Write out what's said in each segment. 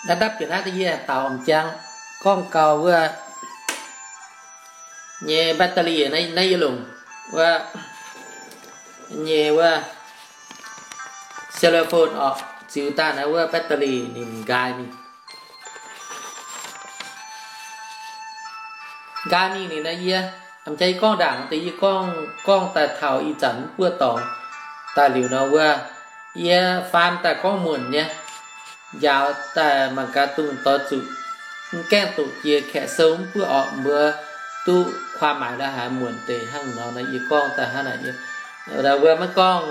Dapv dapv bieqc naaiv da'yietv daux m'jang gorngv gau wuov nyei battery naaiv yie longc wuov nyei wuov cell phone orqc, ziux daaih naaiv wuov battery ninh nqaai mingh. Nqaai mingh ninh naaiv yie, m'jang yie gorngv ndaangc deix yie gorngv, gorngv daaih taux ih zanc mv buov dorngx daaih liuz nor wuov, yie faan daaih gorngv muonc nyei, njaaux daaih mangc gaax dongh doix zuqc mv gaengh doqc jiex kaeqv sou mv buov orqc, mbuo duqv ความหมาย la'haaix muonc deix hnangv nor. Naaiv yie gorngv daaih hnangv naaic, wuov maiv gorngv,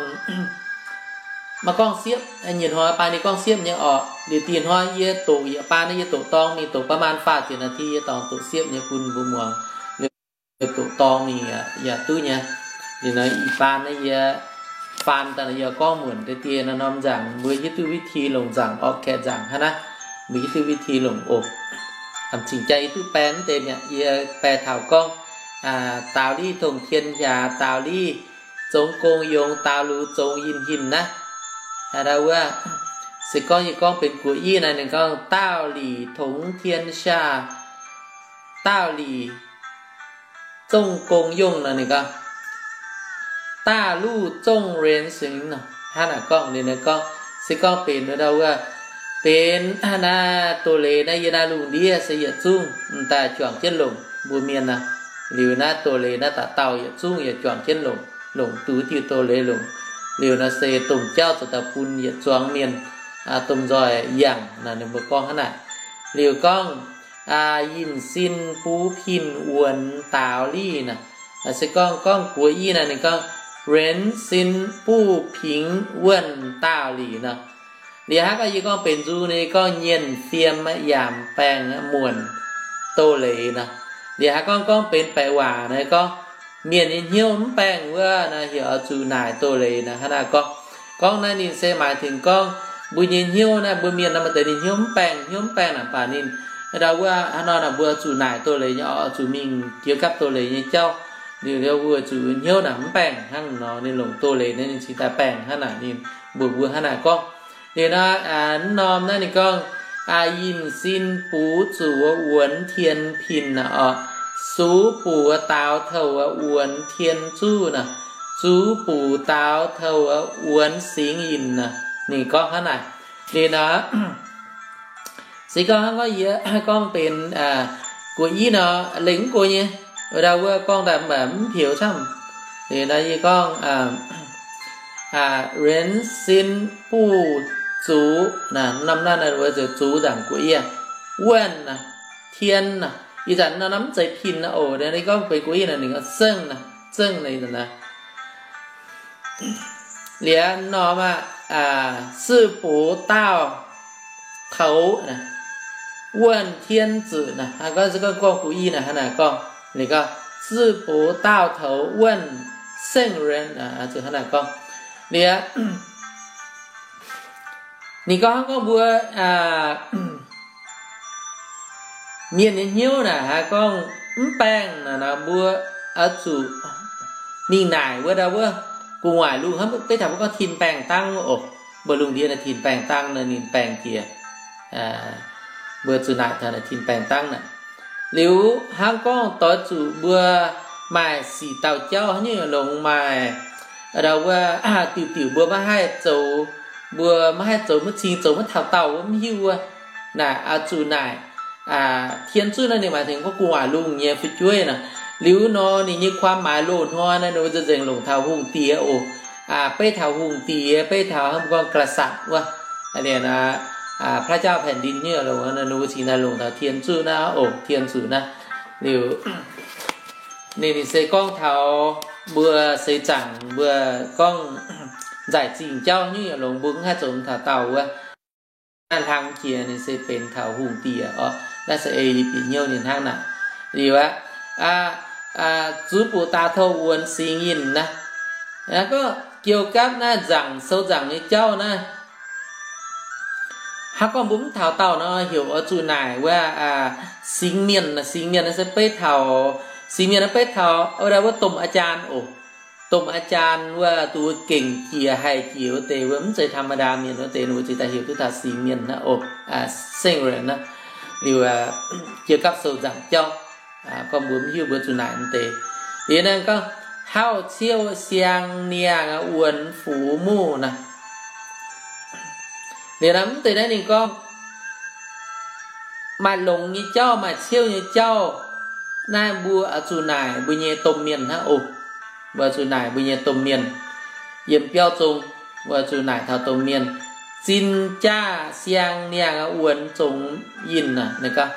maiv gorngv siepv. Nyei hnoi baan yie gorngv siepv nyei orqc. Liuz dih hnoi yie doqc yietc baan naaiv yie doqc dorng mingh, doqc ประมาณ faah ziepc นาที yie dorngc doqc siepv nyei bun mbuo muangx. Liuz doqc dorng mingh yaac duqv nyei. Liuz nor ih baan naaiv yie faan daaih yie gorngv muonc deix dieh nor norm nzaangc, mbuo hiuv duqv วิธี longc nzaangc orqc, kaeqv nzaangc hnangv naaiv, mbuo hiuv duqv วิธี longc oc. Cingx jaa yie duqv baeng mv deix mi'aqv. Yie baeng taux gorngv 道理通天下, 道理 总功用, 道路总运行 naaiv. Wuov, se gorngv yie gorngv benx Guoqv-Iv naaiv ninh gorngv 道理通天下, 道理总功用 nor ninh gorngv 大路总运行 nor. Hnangv naaic gorngv ninh gorngv, se gorngv benx wuov, benx naaiv doz-leiz naaiv yiem naaiv lungh ndiev se yietc zungv m'daaih juangc jienv longc mbuo mienh naaiv. Liuz naaiv doz-leiz naaiv dauh dauh yietc zungv yaac juangc jienv longc, longc duqv diuh doz-leiz longc. Liuz naaiv se domh jauv zoux daaih bun yietc zuangx mienh domh nzoih yangh naaic, ninh mbuo gorngv hnangv naaic. Liuz gorngv 人心不平问道理 naaic. Se gorngv gorngv Guoqv-Iv naaic ninh gorngv 人心不平问道理 nor. Liuz hnangv gorngv yie gorngv benx nzung ninh gorngv 念念 yaac mv baengh muonc doz-leiz nor. Liuz hnangv gorngv gorngv benx baeqc waac naaic gorngv mienh nyei hnyouv mv baengh wuov naaic heuc oix zuqc naaic doz-leiz naaic. Hnangv naaic gorngv, gorngv naaiv ninh se maaih tengx gorngv mbuo nyei hnyouv naaiv, mbuo mienh naaiv maaih deix ninh hnyouv mv baengh, hnyouv mv baengh naaic baac ninh ndau wuov hnangv nor naaic mbuo zuqc naaic doz-leiz nyei, oix zuqc mingh jiex gapv doz-leiz nyei jauv. Liuz mbuo zuqc hnyouv naaic mv baengh hnangv nor, ninh longc doz-leiz naaiv ninh cingx daaih baengh hnangv naaic, ninh mbuox mbuo hnangv naaic gorngv. Liuz naaiv, aa, mv norm naaiv ninh gorngv, aa, 信心不足，问天平 naaic orqc, 数不倒头，问天主 naaic, 主不倒头，问星云 naaic. Ninh gorngv hnangv naaic. Liuz naaic, se gorngv hnangv gorngv yie gorngv benx Guoqv-Iv nor, lengc mv go nyei, ndau wuov gorngv daaih mv baac mv peux camv. Liuz naaiv yie gorngv 人心不足 naaic, norm naaiv naaiv wuov ziouc 足 nzaangc Guoqv-Iv, 问 naaic, 天 naaic. Ih zanc nor naaiv mv zeiz 平 naaiv oc, ninh gorngv benx Guoqv-Iv naaic ninh gorngv 胜 naaic, 胜 naaic ih zanc naaic. Liuz norm aqv, 四不倒头 naaic, 问天子 naaic. Aa, gorngv se gorngv gorngv Guoqv-Iv naaic hnangv naaic gorngv, ninh gorngv 四不倒头，问圣人 naaic, zuqc hnangv naaic gorngv. Liuz ninh gorngv hnangv gorngv mbuo, aa, mienh nyei hnyouv naaic haaix gorngv mv baengh naaic nor, mbuo oix zuqc mingh naaic wuov ndau wuov gu'nguaaic lungh. Hnangv beiv taux mbuo gorngv tin baengh dangv oc, mbuo lungh ndiev naaiv tin baengh dangv naaiv ninh baengh jiex, mbuo zuqc naaic taux naaiv tin baengh dangv naaic. Liuz hnangv gorngv doix zuqc mbuo maaih sic dauh jauv haaix nyungc longx maaih, ndau wuov diuc diuc mbuo maiv haih zoux, mbuo maiv haih zoux, maiv cing zoux, maiv taux dauh wuov mv hiuv wuov naaic, oix zuqc naaic 天主 naaiv ninh maaih tengx gorngv gu'nguaaic lungh nyei fu'jueiv naaic. Liuz nor ninh nyei ความหมาย loz-hnoi naaiv ninh mbuo nzengc longc taux hungh diex oc. Beiv taux hungh diex, beiv taux hnangv mbuo gorngv กษัตริย์ wuov, พระเจ้าแผ่นดิน nyei longx, ninh mbuo cingx daaih longc taux 天主 naaiv oc, 天主 naaiv. Liuz ninh, ninh se gorngv taux mbuo seix zaangc mbuo gorngv nzaaih zingh jauv nyungc longx mbuo mv haih zoux taux dauh wuov. Naaiv hlang jiex ninh se benx taux hungh diex oc. Naaiv se ei bieqc hnyouv ninh hnangv naaic. Liuz aqv, 主不倒头，问星云 naaiv, gorngv jiou gapv naaiv nzaangc sou nzaangc nyei jauv naaiv, hnangv gorngv mbuo mv taux dauh nor heuc oix zuqc naaic wuov singx mienh. Singx mienh naaiv se beiv taux, singx mienh naaiv beiv taux wuov, wuov domh อาจารย์ oc. domh อาจารย์ wuov, duqv gengh jiex haih jiex wuov deix, wuov mv zeiz ธรรมดา mienh wuov deix, ninh mbuo ziouc daaih heuc duqv taux singx mienh naaiv oc, singx mienh naaiv. Liuz, jiex gapv sou nzaangc jauv, gorngv mbuo mv hiuv mbuo zuqc naaic wuov deix. Liuz naaiv gorngv, hauv ciouv siang niangh wuonx fuqv muqv naaic. Liuz naaiv mv deix naaiv ninh gorngv, maaih longx nyei jauv, maaih ciouv nyei jauv, naaiv mbuo oix zuqc naaic mbuo nyei domh mienh hnangv oc. Mbuo zuqc naaic mbuo nyei domh mienh. Yiem biauv zong, mbuo zuqc naaic taux domh mienh. Zinh jaav siang niangh wuonx zongx yinh naaic, ninh gorngv,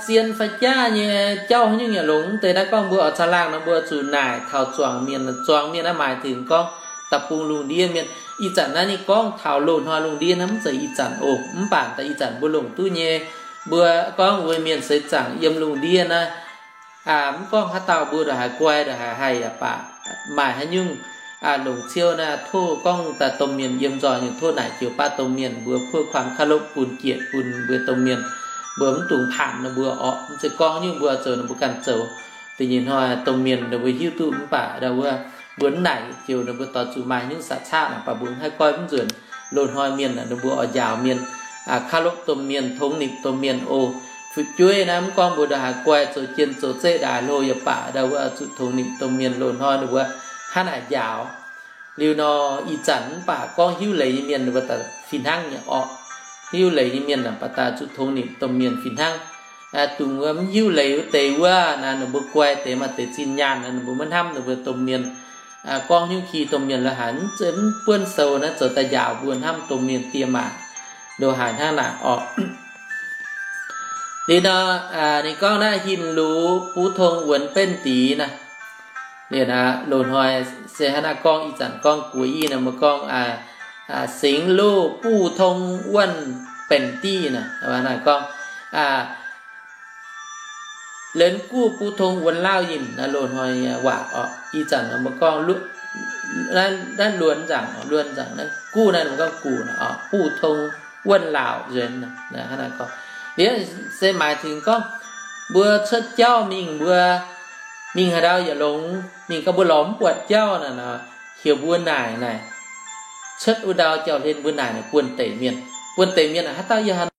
zien fai jaav nyei jauv haaix nyungc yaac longx. Mv deix naaiv gorngv mbuo oix caangh laangh nor, mbuo zuqc naaic taux zuangx mienh. Zuangx mienh naaiv maaih tengx gorngv da'bung lungh ndiev mienh. Ih zanc naaiv ninh gorngv taux loz-hnoi lungh ndiev naaiv, mv zeiz ih zanc oc. Mv baac daaih ih zanc mbuo longc duqv nyei, mbuo gorngv wuov mienh seix zaangc yiem lungh ndiev naaiv, mv gorngv haaix dauh mbuo ndongc haaix guai, ndongc haaix haih yaac baac, maaih haaix nyungc longc ciouv naaiv tov gorngv daaih domh mienh yiem nzoih nyei, tov naaic joux baav domh mienh mbuo เพื่อความเคารพ bun jieqc bun mbuo domh mienh, mbuo mv dungx paanc ninh mbuo orqc. Mv zeiz gorngv haaix nyungc mbuo zoux ninh mbuo ganh zoux. Da'nyeic hnoi domh mienh ninh mbuo hiuv duqv mv baac ndau wuov, mbuo mv naaic joux ninh mbuo doix zuqc maaih haaix nyungc saqc caqv naaic, baac mbuo mv haih goiv mv nzuonc. Loz-hnoi mienh ninh mbuo oix njaaux mienh, เคารพ domh mienh, tongx nimc domh mienh oc. Fu'jueiv naaiv mv gorngv mbuo ndongc haaix guai zoux jien zoux zeqv ndaaih hlo yaac baac, ndau wuov zuqc tongx nimc domh mienh. Loz-hnoi ninh mbuo hnangv naaic njaaux. Liuz nor, ih zanc mv baac gorngv hiuv leiz nyei mienh ninh mbuo daaih fih hnangv nyei orqc. Hiuv leiz nyei mienh naaic baac daaih zuqc tongx nimc domh mienh fih hnangv. Dongh wuov mv hiuv leiz wuov deix wuov naaic, ninh mbuo guai deix maaih deix zinh nyaanh naaic, ninh mbuo maiv hnamv ninh mbuo domh mienh. Gorngv hnyouv ki domh mienh la'haic, mv buonv sou naaiv zoux daaih njaaux mbuo hnamv domh mienh diex maac, ndongc haaix hnangv naaic orqc. Liuz nor, ninh gorngv naaiv หินหรูปูทง wuonx benv dix naaic. Liuz naaic loz-hnoi se hnangv naaiv gorngv, ih zanc gorngv guoqv-i naaic, mbuo gorngv, singx loz buv tong wuonh benx div naaic, gorngv, lenz guv buv tong wuonx lauh yinh naaic, loz-hnoi nyei waac orqc. Ih zanc mbuo gorngv, naaiv luonx nzaangc, luonx nzaangc naaiv guv naaiv mbuo gorngv guv naaic orqc, buv tong wuonh laauc nzuonx. Liuz se maaiz tengx gorngv mbuo cuotv jauv mingh, mbuo mingh haaix ndau yaac longx, mingh gau mbuo lorz mv buatc jauv naaic nor, heuc mbuo naaic naaic, cuotv wuov ndau jauv-hlen mbuo naaic naaic buonv-deic mienh. Buonv-deic mienh haaix dauh yie haaix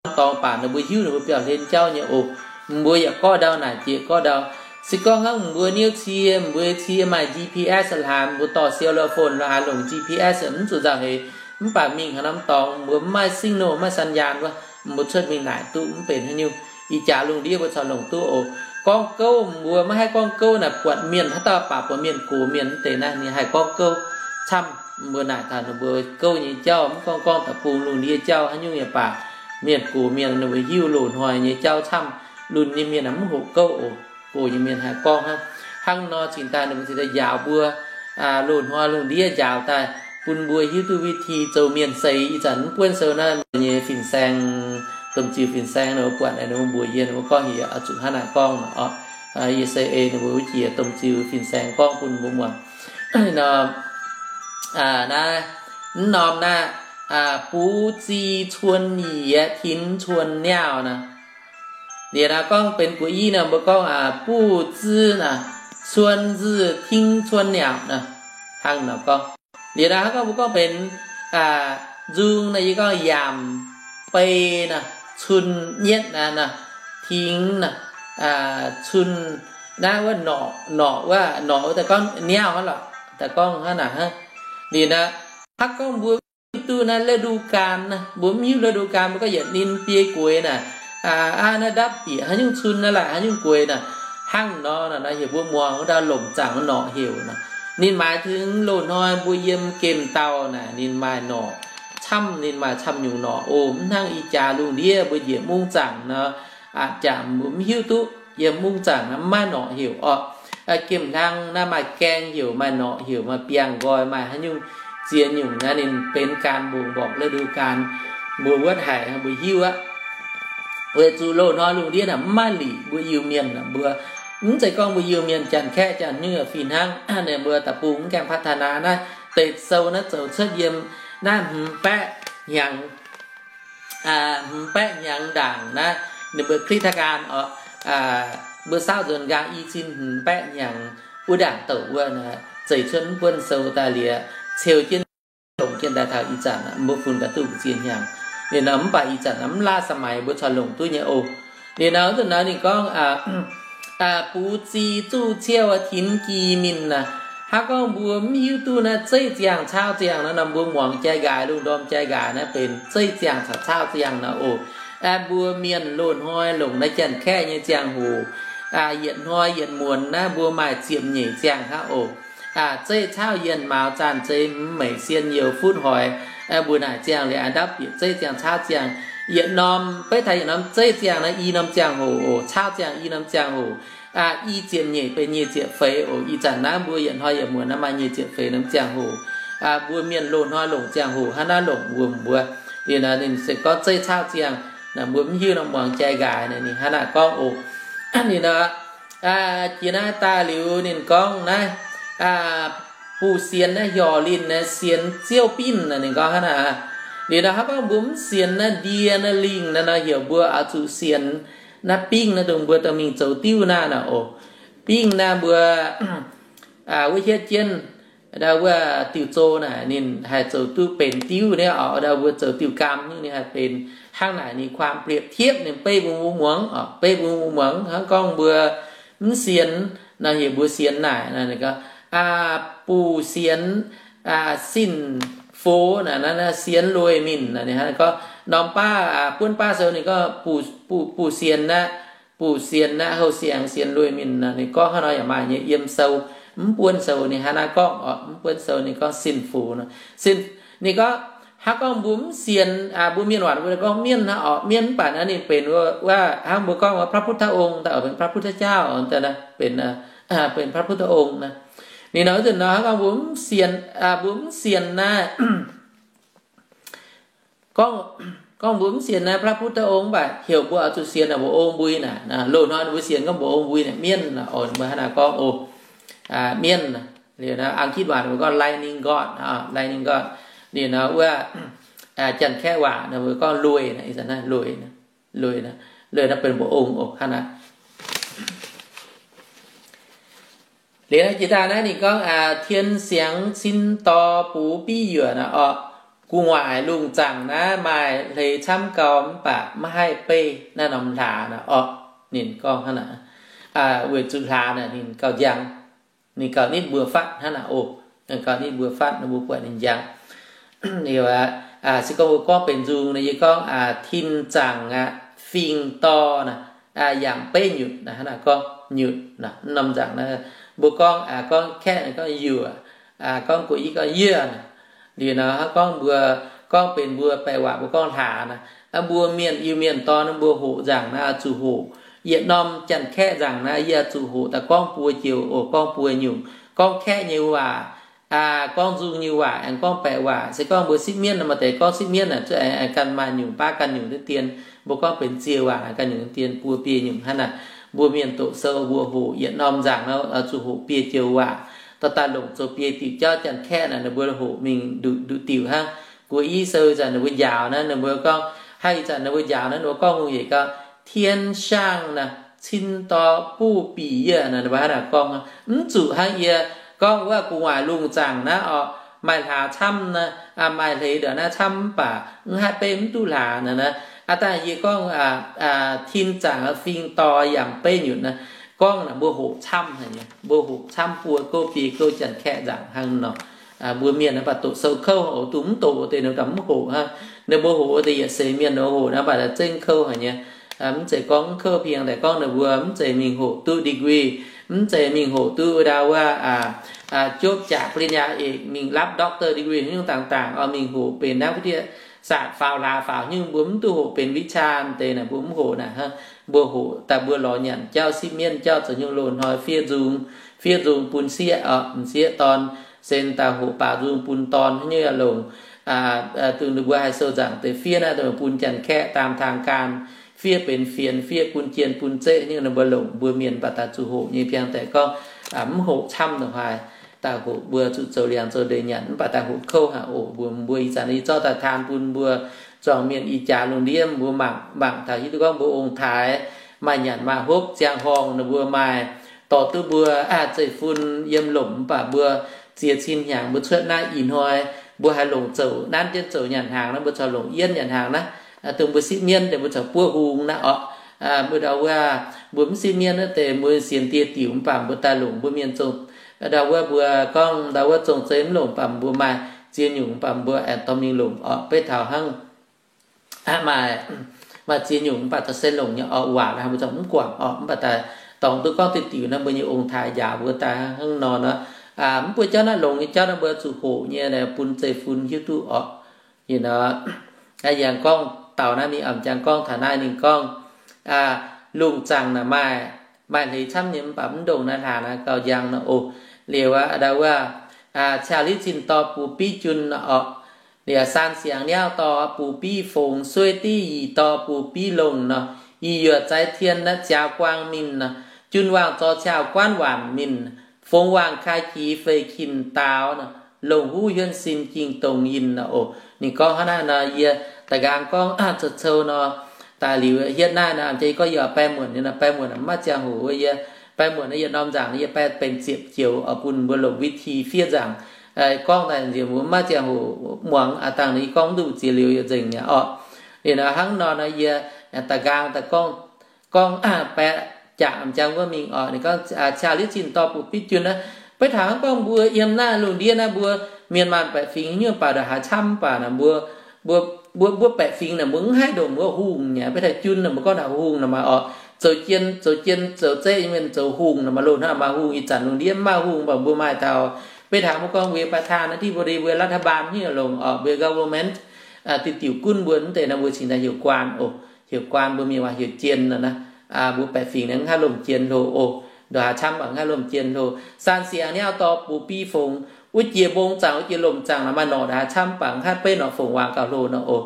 norm dorngx baac ninh mbuo hiuv ninh mbuo biauv-hlen jauv nyei oc. Mbuo yaac gorngv ndau naaic jiex gorngv ndau. Se gorngv hnangv mbuo niouv cie, mbuo cie maaih G P S hlaax, mbuo dorh cell phone la'haaix longc G P S mv zuqc nzauh heix. Mv baac mingh haaix norm dorngx mbuo mv maaih signal, mv maaih สัญญาณ wuov, mbuo cuotv mingh naaic duqv mv benx haaix nyungc. Ih jaax lungh ndiev mbuo corc longc duqv oc. Gorngv gouv mbuo maiv haih gorngv gouv naaic, buatc mienh haaix dauh baac buatc mienh gox mienh mv deix naaiv ninh haih gorngv gouv camv. Mbuo naaic taux ninh mbuo gouv nyei jauv, mv gorngv gorngv da'bung lungh ndiev jauv haaix nyungc yaac baac, mienh gox mienh ninh mbuo hiuv loz-hnoi nyei jauv camv. Lunx nyei mienh mv hoqc gouv oc. Gox nyei mienh haih gorngv hnangv. Hnangv nor cingx daaih ninh mbuo cingx daaih njaaux mbuo loz-hnoi lungh ndiev, njaaux daaih bun mbuo hiuv duqv วิธี zoux mienh seix. Ih zanc mv buonv sou naaiv nyei fin-saeng, domh ziux fin-saeng ninh mbuo buatc naaic, ninh mbuo mbuox yie, ninh mbuo gorngv yie oix zuqc hnangv naaic gorngv orqc. Yie se ei ninh mbuo wuov jiex domh ziux fin-saeng gorngv bun mbuo muangx. Naaiv, mv norm naaiv, 不知春夜听春鸟 naaiv. Liuz naaiv gorngv benx guoqv-i naaiv, mbuo gorngv 不知 naaiv, 春日听春鸟 naaiv, hnangv naaiv gorngv. Liuz naaiv hnangv gorngv mbuo gorngv benx nzung naaiv, yie gorngv yamc bei naaiv, cun nyietv naaiv, naaiv, ting naaiv, cun naaiv wuov norqc, norqc wuov, norqc wuov daaih gorngv niauv hnangv lorqc, daaih gorngv hnangv naaiv hnangv. Liuz naaiv hnangv gorngv mbuo mv hiuv duqv naaiv ฤดูกาล naaiv, mbuo mv hiuv ฤดูกาล mbuo gorngv yietc ninh biei gueix naaiv, aa, naaiv ndapv bieqc haaix nyungc cun naaiv laaic haaix nyungc gueix naaiv, hnangv nor naaiv, naaiv heuc mbuo muangx wuov ndau lomc zaangc wuov norqc heuc naaiv. Ninh maaih tengx loz-hnoi mbuo yiem gemh dauh naaic ninh maaih norqc camv, ninh maaih camv nyungc norqc oc. Mv hnangv ih jaax lungh ndiev mbuo njiec mungv zaangc nor, aqc jaax mbuo mv hiuv duqv yiem mungv zaangc naaiv mv maaih norqc heuc orqc. Gemh hlang naaiv maaih gaeng heuc, maaih norqc heuc, maaih biangh nqoi, maaih haaix nyungc ziex nyungc naaiv ninh benx ฤดูกาล บ่งบอกฤดูกาล mbuo wuotv haic mbuo hiuv aqv. Weic zuqc loz-hnoi lungh ndiev naaic mv maaih liqc mbuo Iu-Mienh mbuo. Mv zeiz gorngv mbuo Iu-Mienh Janx-Kaeqv Janx nyungc fih hnangv. Ninh mbuo da'bung mv gaengh พัฒนา naaiv deix sou naaiv zoux cuotv yiem naaiv hmz baeqv hnyangx, hmz baeqv hnyangx ndaangc naaiv, ninh mbuo คริสตกาล orqc, mbuo saauv nzuonx nqaang i cin hmz baeqv hnyangx wuov ndaangc douc wuov naaic, zeiz cuotv mv buonv sou daaih liuz, ceu jienv longc jienv daaih taux ih zanc, mbuo funx gaax duqv mbu'ziex hnyangx. Liuz nor mv baac ih zanc mv laav สมัย mbuo corc longc duqv nyei oc. Liuz nor wuov zanc naaiv ninh gorngv, bux zi zuqv ciouv tinx gi mingh naaic, hnangv gorngv mbuo mv hiuv duqv naaiv zeiv ziangh caauv ziangh nor, mbuo muangx jai nqaaix, lungh ndorm jai nqaaix naaiv benx zeiv ziangh caux caauv ziangh nor oc. Mbuo mienh loz-hnoi longc naaiv Janx-Kaeqv nyei ziangh hoc, yietc hnoi yietc muonz naaiv mbuo maaih ziepc nyeic ziangh hnangv oc. Zeiv caauv yienh mauz zaanh zei mv meic sien youz futv hoix, mbuo naaic ziangh liuz a'ndapv bieqc zeiv ziangh caauv ziangh. Yietc norm beiv taux yietc norm zeiv ziangh naaiv i norm ziangh hoc oc, caauv ziangh i norm ziangh hoc. I ziepc nyeic benx nyic ziepc feix oc. Ih zanc naaiv mbuo yietc hnoi yietc muonz naaiv maaih nyic ziepc feix norm ziangh hoc. Mbuo mienh loz-hnoi longc ziangh hoc hnangv naaiv longc wuom mbuo. Liuz nor ninh se gorngv zeiv caauv ziangh, mbuo mv hiuv nor muangx jai nqaaix naaic ninh hnangv naaiv gorngv oc. Liuz nor jiex naaiv daaih liuz ninh gorngv naaiv, buv sienx naaiv hiorc linh naaiv sienx ziouv binv naaic ninh gorngv hnangv naaiv. Liuz nor hnangv gorngv mbuo mv sienx naaiv ndie naaiv lingh naaiv nor, heuc mbuo oix zuqc sienx naaiv bingv naaiv dongh mbuo dorh mingh zoux diuv naaiv naaic oc. Bingv naaiv mbuo wuov hietv jienv wuov diuh zoh naaic ninh haih zoux duqv benx diuv nyei oc. Ndau mbuo zoux diuh gaam nyei ninh haih benx hnangv naaic. Ninh ความเปรียบเทียบ ninh beiv bun mbuo muangx oc, beiv bun mbuo muangx hnangv gorngv mbuo mv sienx nor, heuc mbuo sienx naaic, buv sienx sin-fox naaic, sienx lueiz mingh naaic. Ninh hnangv gorngv norm baav, buonv baav sou ninh gorngv buv sienx naaiv, buv sienx naaiv houh siangx sienx lueiz mingh naaic. Ninh gorngv hnangv nor yaac maaih nyei. Yiem sou, mv buonv sou ninh hnangv naaiv gorngv oc. Mv buonv sou ninh gorngv sin-fox nor. Sin, ninh gorngv hnangv gorngv mbuo mv sienx, mbuo mienh waac mbuo gorngv mienv hnangv oc. Mienv mv baac naaiv ninh benx wuov hnangv mbuo gorngv พระพุทธองค์ daaih oix benx พระพุทธเจ้า benx, benx พระพุทธองค์ naaic. Ninh nor wuov zanc nor hnangv gorngv mbuo mv sienx, mbuo mv sienx naaiv gorngv, gorngv mbuo mv sienx naaiv พระพุทธองค์ mv baac heuc mbuo oix zuqc sienx naaic mbu'ong mbui naaic. Loz-hnoi mbuo sienx gorngv mbu'ong mbui naaic mienv oc. Mbuo hnangv naaic gorngv oc, mienv. Liuz naaiv อังกฤษ waac mbuo gorngv lightning god, lightning god. Liuz nor wuov Janx-Kaeqv waac mbuo gorngv lueiz, lueiz, lueiz naaiv benx mbu'ong oc hnangv naaic. Liuz naaiv jiex daaih naaiv ninh gorngv, tien siangx cin dor bux biv yuoqc naaic orqc, gu'nguaaic lungh zaangc naaiv maaih hleix camv gau mv baac maiv haih beih naaiv norm hlaax naaic orqc. Ninh gorngv hnangv naaic, weic zuqc hlaax naaic ninh gauh njang, ninh gauh nitv mbuo fatv hnangv naaic oc. Gauh nitv mbuo fatv, mbuo buatc ninh njang. Liuz, se gorngv mbuo gorngv benx nzung naaic, yie gorngv, tin zaangc aqv, fing dor naaic, yangh beiv nyutc naaic, hnangv naaic gorngv nyutc naaic, norm nzaangc naaiv. Mbuo gorngv, gorngv Kaeqv naaic gorngv yuoqc, gorngv Guoqv-Iv gorngv yieqv naaic. Liuz nor hnangv gorngv mbuo gorngv benx mbuo baeqc waac mbuo gorngv hlaax naaic, mbuo mienh Iu-Mienh dorn mbuo hoqc nzaangc naaiv zuqc hoqc. Yietc norm Janx-Kaeqv nzaangc naaiv yie zuqc hoqc daaih gorngv buo joux oc, gorngv buo nyungc, gorngv Kaeqv nyei waac, gorngv nzung nyei waac, aengx gorngv baeqc waac. Se gorngv mbuo sipv mienv nor, maaih deix gorngv sipv mienv naaic, zuqc aengx ganh maaih nyungc baav ganh nyungc deix dien. Mbuo gorngv benx zie waac naaic ganh nyungc deix dien, buo biei nyungc hnangv naaic. Mbuo mienh doqc sou mbuo hoqc yietc norm nzaangc nor zuqc hoqc biei joux waac, dorh daaih longc zoux biei diuc jauv. Janx-Kaeqv naaic ninh mbuo hoqc mingh nduqc nduqc diuc hnangv. Guoqv-Iv sou ih zanc ninh mbuo njaaux naaiv, ninh mbuo gorngv, hnangv ih zanc ninh mbuo njaaux naaiv, ninh mbuo gorngv hungh yiec gorngv 天上 naaic, cin dor buv bic yieqv naaic, ninh mbuo hnangv naaic gorngv. Mv zuqc hnangv yie gorngv wuov gu'nguaaic lungh zaangc naaiv orqc, maaih hlaax camv naaiv, maaih hleix ndongc naaiv camv mv baac mv haih beiv mv duqv hlaax naaic. Aav dangh yie gorngv tin zaangc fing dor yangh beiv nyutc naaiv, gorngv naaic mbuo hoqc camv haic nyei, mbuo hoqc camv buo gouv biei gouv Janx-Kaeqv nzaangc hnangv nor. Mbuo mienh naaiv baac doqc sou kouv oc, duqv mv doqc deix ninh mv hoqc hnangv. Ninh mbuo hoqc deix yietc seix mienh ninh hoqc naaiv baac zengv kouv haic nyei. Mv zeiz gorngv mv kouv, เพียงแต่ gorngv ninh mbuo mv zeiz mingh hoqc duqv degree, mv zeiz mingh hoqc duqv wuov ndau wuov jopv jaax ปริญญาเอก mingh รับ ด็อกเตอร์ degree nyungc dangx dangx oix mingh hoqc benx naaiv วิทยาศาสตร์ faaux hlaax faaux nyungc, mbuo mv duqv hoqc benx วิชา deix naaic, mbuo mv hoqc naaic hnangv. Mbuo hoqc daaih mbuo lorz nyanc jauv, sipv mienv jauv, zoux nyungc loz-hnoi fiev nzung, fiev nzung bun sieqv, m'sieqv dorn, sen daaih hoqc baaux nzung bun dorn nyungc longc. Dongh ninh mbuo haih sou nzaangc deix fiev naaiv dongh bun Janx-Kaeqv ตามทางการ fiev benx fienx, fiev bun jien bun zeqv nyungc ninh mbuo longc. Mbuo mienh mv baac daaih zuqc hoqc nyei, เพียงแต่ gorngv mv hoqc camv ndongc haaix, daaih hoqc mbuo zuqc zoux liangx zoux ndeic nyanc, mv baac daaih hoqc kouv haic oc. Mbuo, mbuo ih zanc yie zorqv daaih taan bun mbuo zuangx mienh ih jaax lungh ndiev mbuo mangc, mangc taux hiuv duqv gorngv mbuo ong-taaix maaih nyanc maaih hopv, ziangh horngh ninh mbuo maaih dorh duqv mbuo zeiv-fun yiem lomc mv baac mbuo ziex cin hnyangx mbuo cuotv naaiv ih hnoi, mbuo haiz longc zouc nanv jienv zouc nyanc hnaangx naaiv, mbuo corc longc yienv nyanc hnaangx naaiv, dongh mbuo sipv mienv deix mbuo corc buov hung naaiv orqc. Mbuo ndau wuov, mbuo mv sipv mienv naaiv deix mbuo sienx dieh diuc mv baac mbuo daaih longc mbuo mienh zong, ndau wuov mbuo gorngv ndau wuov zong-zeiv mv longc baac mbuo maaih ziex nyungc mv baac mbuo aengx dorh mingh longc orqc. Beiv taux hnangv maaih, maaih ziex nyungc mv baac dorh se longc nyei orqc, waac naaiv mbuo corc mv guangc orqc. Mv baac daaih dorngx duqv gorngv diuc diuc naaiv mbuo nyei ong-taaix njaaux mbuo daaih hnangv nor nor, mv buo jauv naaiv longx nyei jauv naaiv mbuo zuqc hoqc nyei bun zeiv-fun hiuv duqv orqc. Yie nor, yangh gorngv dauh naaiv mingh, m'jangc gorngv taux naaiv ninh gorngv, lungh zaangc naaic maaih, maaih hleix camv nyei mv baac mv ndongc naaiv hlaax naaiv gauh njang nor oc. Liuz aqv, ndau wuov, ciaux liuz zinh dorh bun biv jun nor orqc. Liuz saan siangx niauv dorh bun biv fongx, sueiv div yie dorh bun biv longh nor, yie yuoqc zaaix tien naaiv ziaaux guaang mingh nor, jun waangc zorc ciaux guanv waanc mingh, fongx waangc kai jiex fei kin daaux nor, longc huv hiuon sin ging dongz yinh nor oc. Ninh gorngv hnangv naaiv nor, yie da'nqaang gorngv zoux-zoux nor, daaih liuz hietv naaiv nor, m'jangc yie gorngv yie baeng muonc nyei nor, baeng muonc mv maaih ziangh hoc wuov, yie baeng muonc naaiv yietc norm nzaangc yie baeng benx ziepc joux oc, bun mbuo longc win-ti fiev nzaangc. Gorngv daaih nziex mbuo mv maaih ziangh hoc muangx aqv, dangh yie gorngv mv duqv ziex liuz yietc nzengc mi'aqv orqc. Liuz nor hnangv nor nor yie da'nqaang daaih gorngv, gorngv baeqc jaax m'jangc wuov mingh orqc. Ninh gorngv, ciaux liuz zinh dorh bun biv jun naaiv. Beiv taux hnangv gorngv mbuo yiem naaiv lungh ndiev naaiv mbuo mienh maanh baeqc fingx nyungc baac ndongc haaix camv baac naaic mbuo, mbuo, mbuo, mbuo baeqc fingx naaic mbuo mv haih ndongc wuov hungh nyei. Beiv taux jun naaic mbuo gorngv taux hungh naaic maaih orqc, zoux jien, zoux jien zoux zeiv nyei mienh zoux hungh naaic maaih loz-hnoi maaih hungh. Ih zanc lungh ndiev mv maaih hungh baac mbuo maaih taux, beiv taux mbuo gorngv mbuo yiem baac taan naaiv div mbuo, mbuo รัฐบาล nyungc longc orqc, mbuo government, diuc diuc gunv mbuo mv deix naaiv mbuo cingx daaih heuc guaan oc. Heuc guaan mbuo mienh waac heuc jien nor naaiv. Mbuo baeqc fingx naaiv mv haih lomh jien hlo oc. Ndongc haaix camv baac mv haih lomh jien hlo. Saan siangx niauv dorh bun biv fongx, wuov jiex mbong zaangc, wuov jiex lomc zaangc naaic maaih norqc ndongc haaix camv baac mv haih beiv norqc fongc waangc gauh hlo nor oc.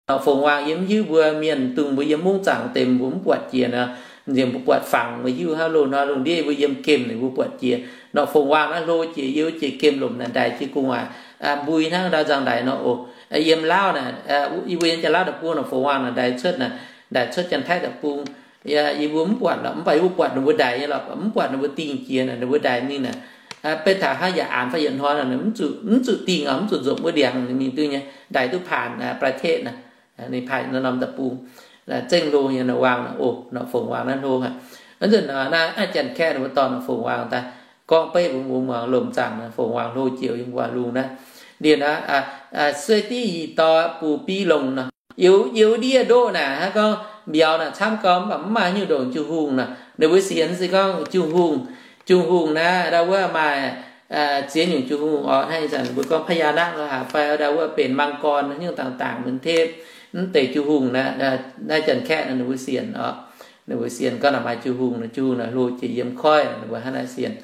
Norqc fongc waangc yie mv hiuv mbuo mienh dungx mbuo yiem mungv zaangc deix mbuo mv buatc jiex nor, nziex mbuo buatc fangx mbuo hiuv hnangv loz-hnoi lungh ndiev mbuo yiem gemh naaic mbuo buatc jiex. Norqc fongc waangc naaiv hlo jiex, yie wuov jiex gemh lomc naaic ndaix jienv gu'nguaaic, mbui hnangv ndau nzangc ndaix nor oc. Yiem Laauv naaic, yie mbuo yiem Janx-Laauv deic-bung norqc fongc waangc naaic ndaix cuotv naaic, ndaix cuotv Janx-Taiv deic-bung. Yie mbuo mv buatc lorqc, mv baac yie mbuo buatc ninh mbuo ndaix nyei lorqc, mv buatc ninh mbuo dingh jiex naaic, ninh mbuo ndaix mingh naaic. Beiv taux hnangv yaac aanx fai yietc hnoi naaic, mv zuqc, mv zuqc dingh oc, mv zuqc nzuonx wuov ndiangx, ninh mingh duqv nyei, ndaix duqv ผ่าน ประเทศ naaic. Ninh ผ่าน norm deic-bung, zengv hlo nyei norqc waangc naaic oc, norqc fongc waangc naaiv hlo aqv. Aa, nzunc naaiv Janx-Kaeqv ninh mbuo dorh norqc fongc waangc daaih gorngv beiv mbuo muangx lomc zaangc naaic, fongc waangc hlo jiex yiem waac lungh naaiv. Liuz naaiv, sueih div yie dorh bun biv longh nor, youz ndiev ndoqv naaic hnangv gorngv mbiauz naaic camv gau mv baac mv maaih nyungc ndongc Jung-Hungh naaic. Ninh mbuo sienx se gorngv Jung-Hungh, Jung-Hungh naaiv ndau wuov maaih ziex nyungc Jung-Hungh orqc. Hnangv ih zanc mbuo gorngv พญานาค lorqc, haaix fai ndau wuov benx มังกร nyungc dangx dangx เหมือนเทพ mv deix Jung-Hungh naaiv, naaiv Janx-Kaeqv naaiv ninh mbuo sienx orqc. Ninh mbuo sienx gorngv naaic maaih Jung-Hungh, Jung-Hungh naaic hlo jiex yiem koiv, ninh mbuo hnangv naaiv sienx.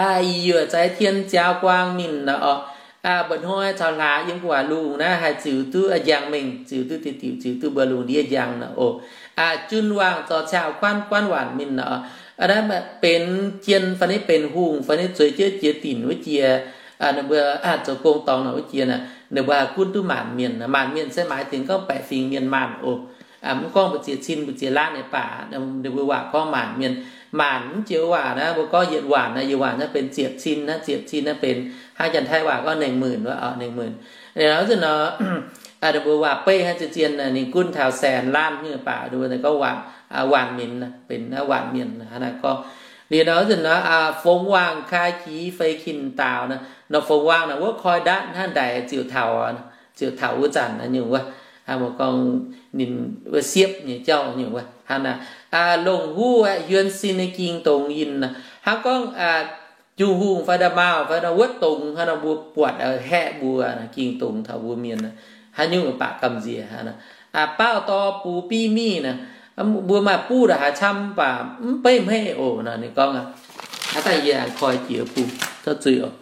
Aa, yie yuoqc zaaix tien ziaaux guaang mingh naaic orqc. Aa, mba'hnoi caux hlaax yiem gu'nguaaic lungh naaiv haih ziux duqv njang mengh, ziux duqv diuc diuc, ziux duqv mbuo lungh ndiev njang naaic oc. Aa, jun waangc zorc ciaux guanv guanv waanc mingh naaic orqc. Aa, naaiv benx jien fai niv benx hungh fai niv zueiz jienv jiex dinc wuov jiex, ninh mbuo zoux gong dorngx naaic wuov jiex naaic, ninh mbuo haih gunv duqv maanc mienh. Maanc mienh se หมายถึง gorngv baeqc fingx mienh maanh oc. Mv gorngv mbu'ziex cin mbu'ziex laanh nyei baac, ninh mbuo waac gorngv maanc mienh. Maanc mv jiex waac naaiv, mbuo gorngv yietc waanc naaiv, yietc waanc naaiv benx ziepc cin naaiv, ziepc cin naaiv benx hnangv Janx-Taiv waac gorngv หนึ่งหมื่น wuov, หนึ่งหมื่น. Wuov zanc nor, ninh mbuo waac beiv hnangv zien zien, ninh gunv taux แสนล้าน nyei baac, ninh mbuo gorngv waanc, waanc mienh, benx waanc mienh hnangv naaiv gorngv. Liuz nor wuov zanc nor, fongx waangh kai jiex fei kin daaux nor, nor fongx waangh naaic wuov koi ndatv hnangv ndaix ziouc taux, ziouc taux wuov zanc nyungc wuov, mbuo gorngv ninh wuov siepv nyei jauv nyungc wuov hnangv naaiv. Longc huv aeqv, hiuon sin nyei ging dongz yinh nor, hnangv gorngv Jung-Hungh fai nda'maauh fai nor wuov dongz hnangv nor mbuo buatc haeqv mbuo ging dongz taux mbuo mienh, haaix nyungc baac gamh nziex. Baauh dorh bux biv mingh naaic, mbuo maaih buv ndongc haaix camv baac mv beiv hmeiv oc nor ninh gorngv aqv. Hnangv naaiv yie aengx koi jiex bung zorqv zuiz oc.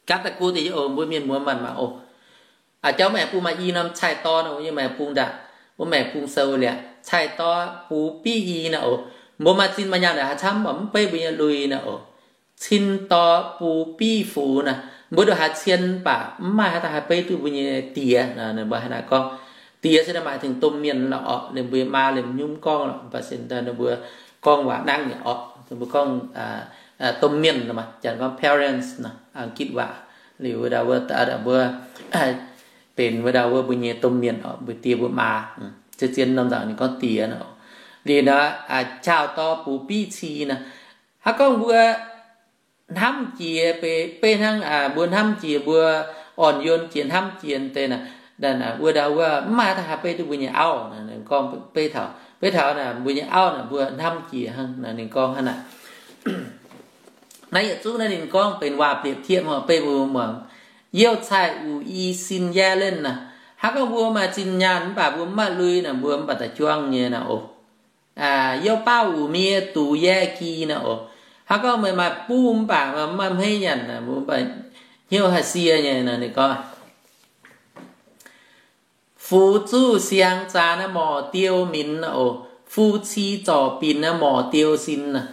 Gapv daaih gu deix oc, mbuo mienh muonz maanc mangc oc. Jauv maengx bung maaih i norm caih dorn, mbuo nyei maengx bung ndaangc, mbuo maengx bung sou liaqc, caih dorn bux biv i naaic oc. Mbuo maaih zinh maaih nyaanh ndongc haaix camv mv beiv mbuo nyei lui naaic oc. cin dor bun biv fux naaic, mbuo ndongc haaix cien mv baac mv maaih haaix dauh haih beiv duqv mbuo nyei diex. Ninh mbuo hnangv naaic gorngv, diex se maaih tengx domh mienh lorqc, liemh mbuo maa liemh hnyouv gorngv lorqc, mv baac se ninh mbuo gorngv waac nangv nyei orqc, ninh mbuo gorngv domh mienh, janx gorngv parents, Gitv waac. Liuz wuov dauh wuov, mbuo benx wuov dauh wuov mbuo nyei domh mienh orqc, mbuo diex mbuo maa. Zien norm nzangc ninh gorngv diex nor. Liuz nor, cau dor bun biv ci nor, hnangv gorngv mbuo hnamv jiex, beiv hnangv mbuo hnamv jiex, mbuo orn-yonx jiex, hnamv jiex deix naaic, wuov dauh wuov mv maaih dauh haih beiv duqv mbuo nyei auv. Ninh gorngv beiv taux, beiv taux naaic mbuo nyei auv naaic mbuo hnamv jiex hnangv. Ninh gorngv hnangv naaic. Naaiv yietc zungv naaiv ninh gorngv benx waac-bieqc tieqv beiv mbuo muangx. Youh caih wuc i sin yaev lenh naaic, hnangv gorngv mbuo maaih zinh nyaanh mv baac mbuo mv maaih lui naaic, mbuo mv baac daaih juangv nyei naaic oc. Youh baav wuc miev dux yaev gi naaic oc. Hnangv gorngv meih maaih buv mv baac mv maaih hmeiv nyanc, mbuo mv baac hnyouv haih sie nyei naaic. Ninh gorngv, fuv zuqv siang zaax naaiv morc diou minx naaic oc, fuv ci zorc binc naaiv morc diou sin naaic.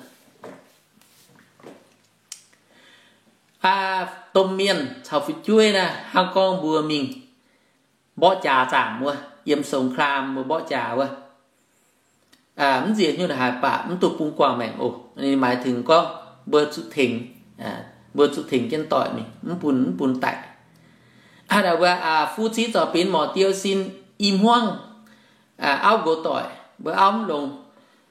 Domh mienh caux fu'jueiv naaiv hnangv gorngv mbuo mingh mborqv jaax zaangc wuov, yiem สงคราม mbuo mborqv jaax wuov, mv nziex hnyouv haaix baac mv duqv bun guangc maengc oc. Ninh maaih tengx gorngv mbuo zuqc tengx, mbuo zuqc tengx jienv doic mingh, mv bun, mv bun daic. Aa, mbuo fuv ci zorc binc morc diou sin, i hmuangv auv nqox doic, mbuo auv mv longx,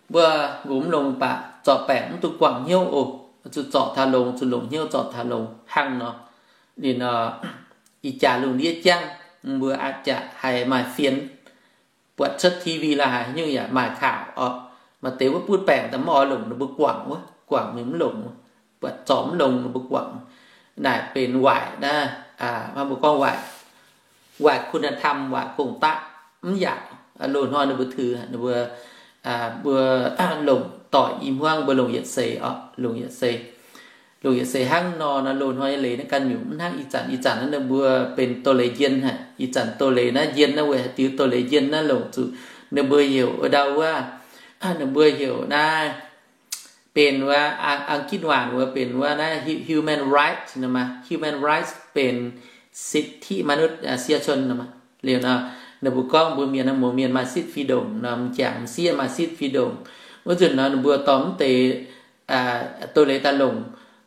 mbuo nqox mv longx baac zorc baengc mv duqv guangc hnyouv oc. Zuqc zorc taux longx, zuqc longc hnyouv zorc taux longx hnangv nor. Ninh nor, ih jaax lungh ndiev jangv, mbuo a'jaax haiz maaih fienx buatc cuotv T V la'haaix nyungc yaac maaih ข่าว orqc. Maaih deix wuov butv baengc daaih mv oix longc ninh mbuo guangc wuov, guangc mingh mv longc, buatc zorc mv longx ninh mbuo guangc. Naaic benx waaic naaiv, mbuo gorngv waaic คุณธรรม, waaic gong-daqv mv yaac. Loz-hnoi ninh mbuo tux, ninh mbuo, mbuo longc doic i hmuangv mbuo longc yietc seix orqc, longc yietc seix. Longc yietc seix hnangv nor, loz-hnoi nyei leiz naaiv ganh nyungc mv hnangv ih zanc. Ih zanc naaiv ninh mbuo benx doz leiz njien haic. Ih zanc doz leiz naaiv njien naaiv weic haaix diuc doz leiz njien naaiv longc zuqc ninh mbuo heuc wuov ndau wuov, ninh mbuo heuc naaiv benx wuov, Ang-Gitv waac wuov benx wuov naaiv human rights, human rights benx สิทธิมนุษยชน. Liuz nor, ninh mbuo gorngv mbuo mienh, muoz mienh maaih สิทธิ์ fih ndongc nor, m'jangc m'sieqv maaih สิทธิ์ fih ndongc. Wuov nzunc nor ninh mbuo dorh mv deix doz leiz daaih longc.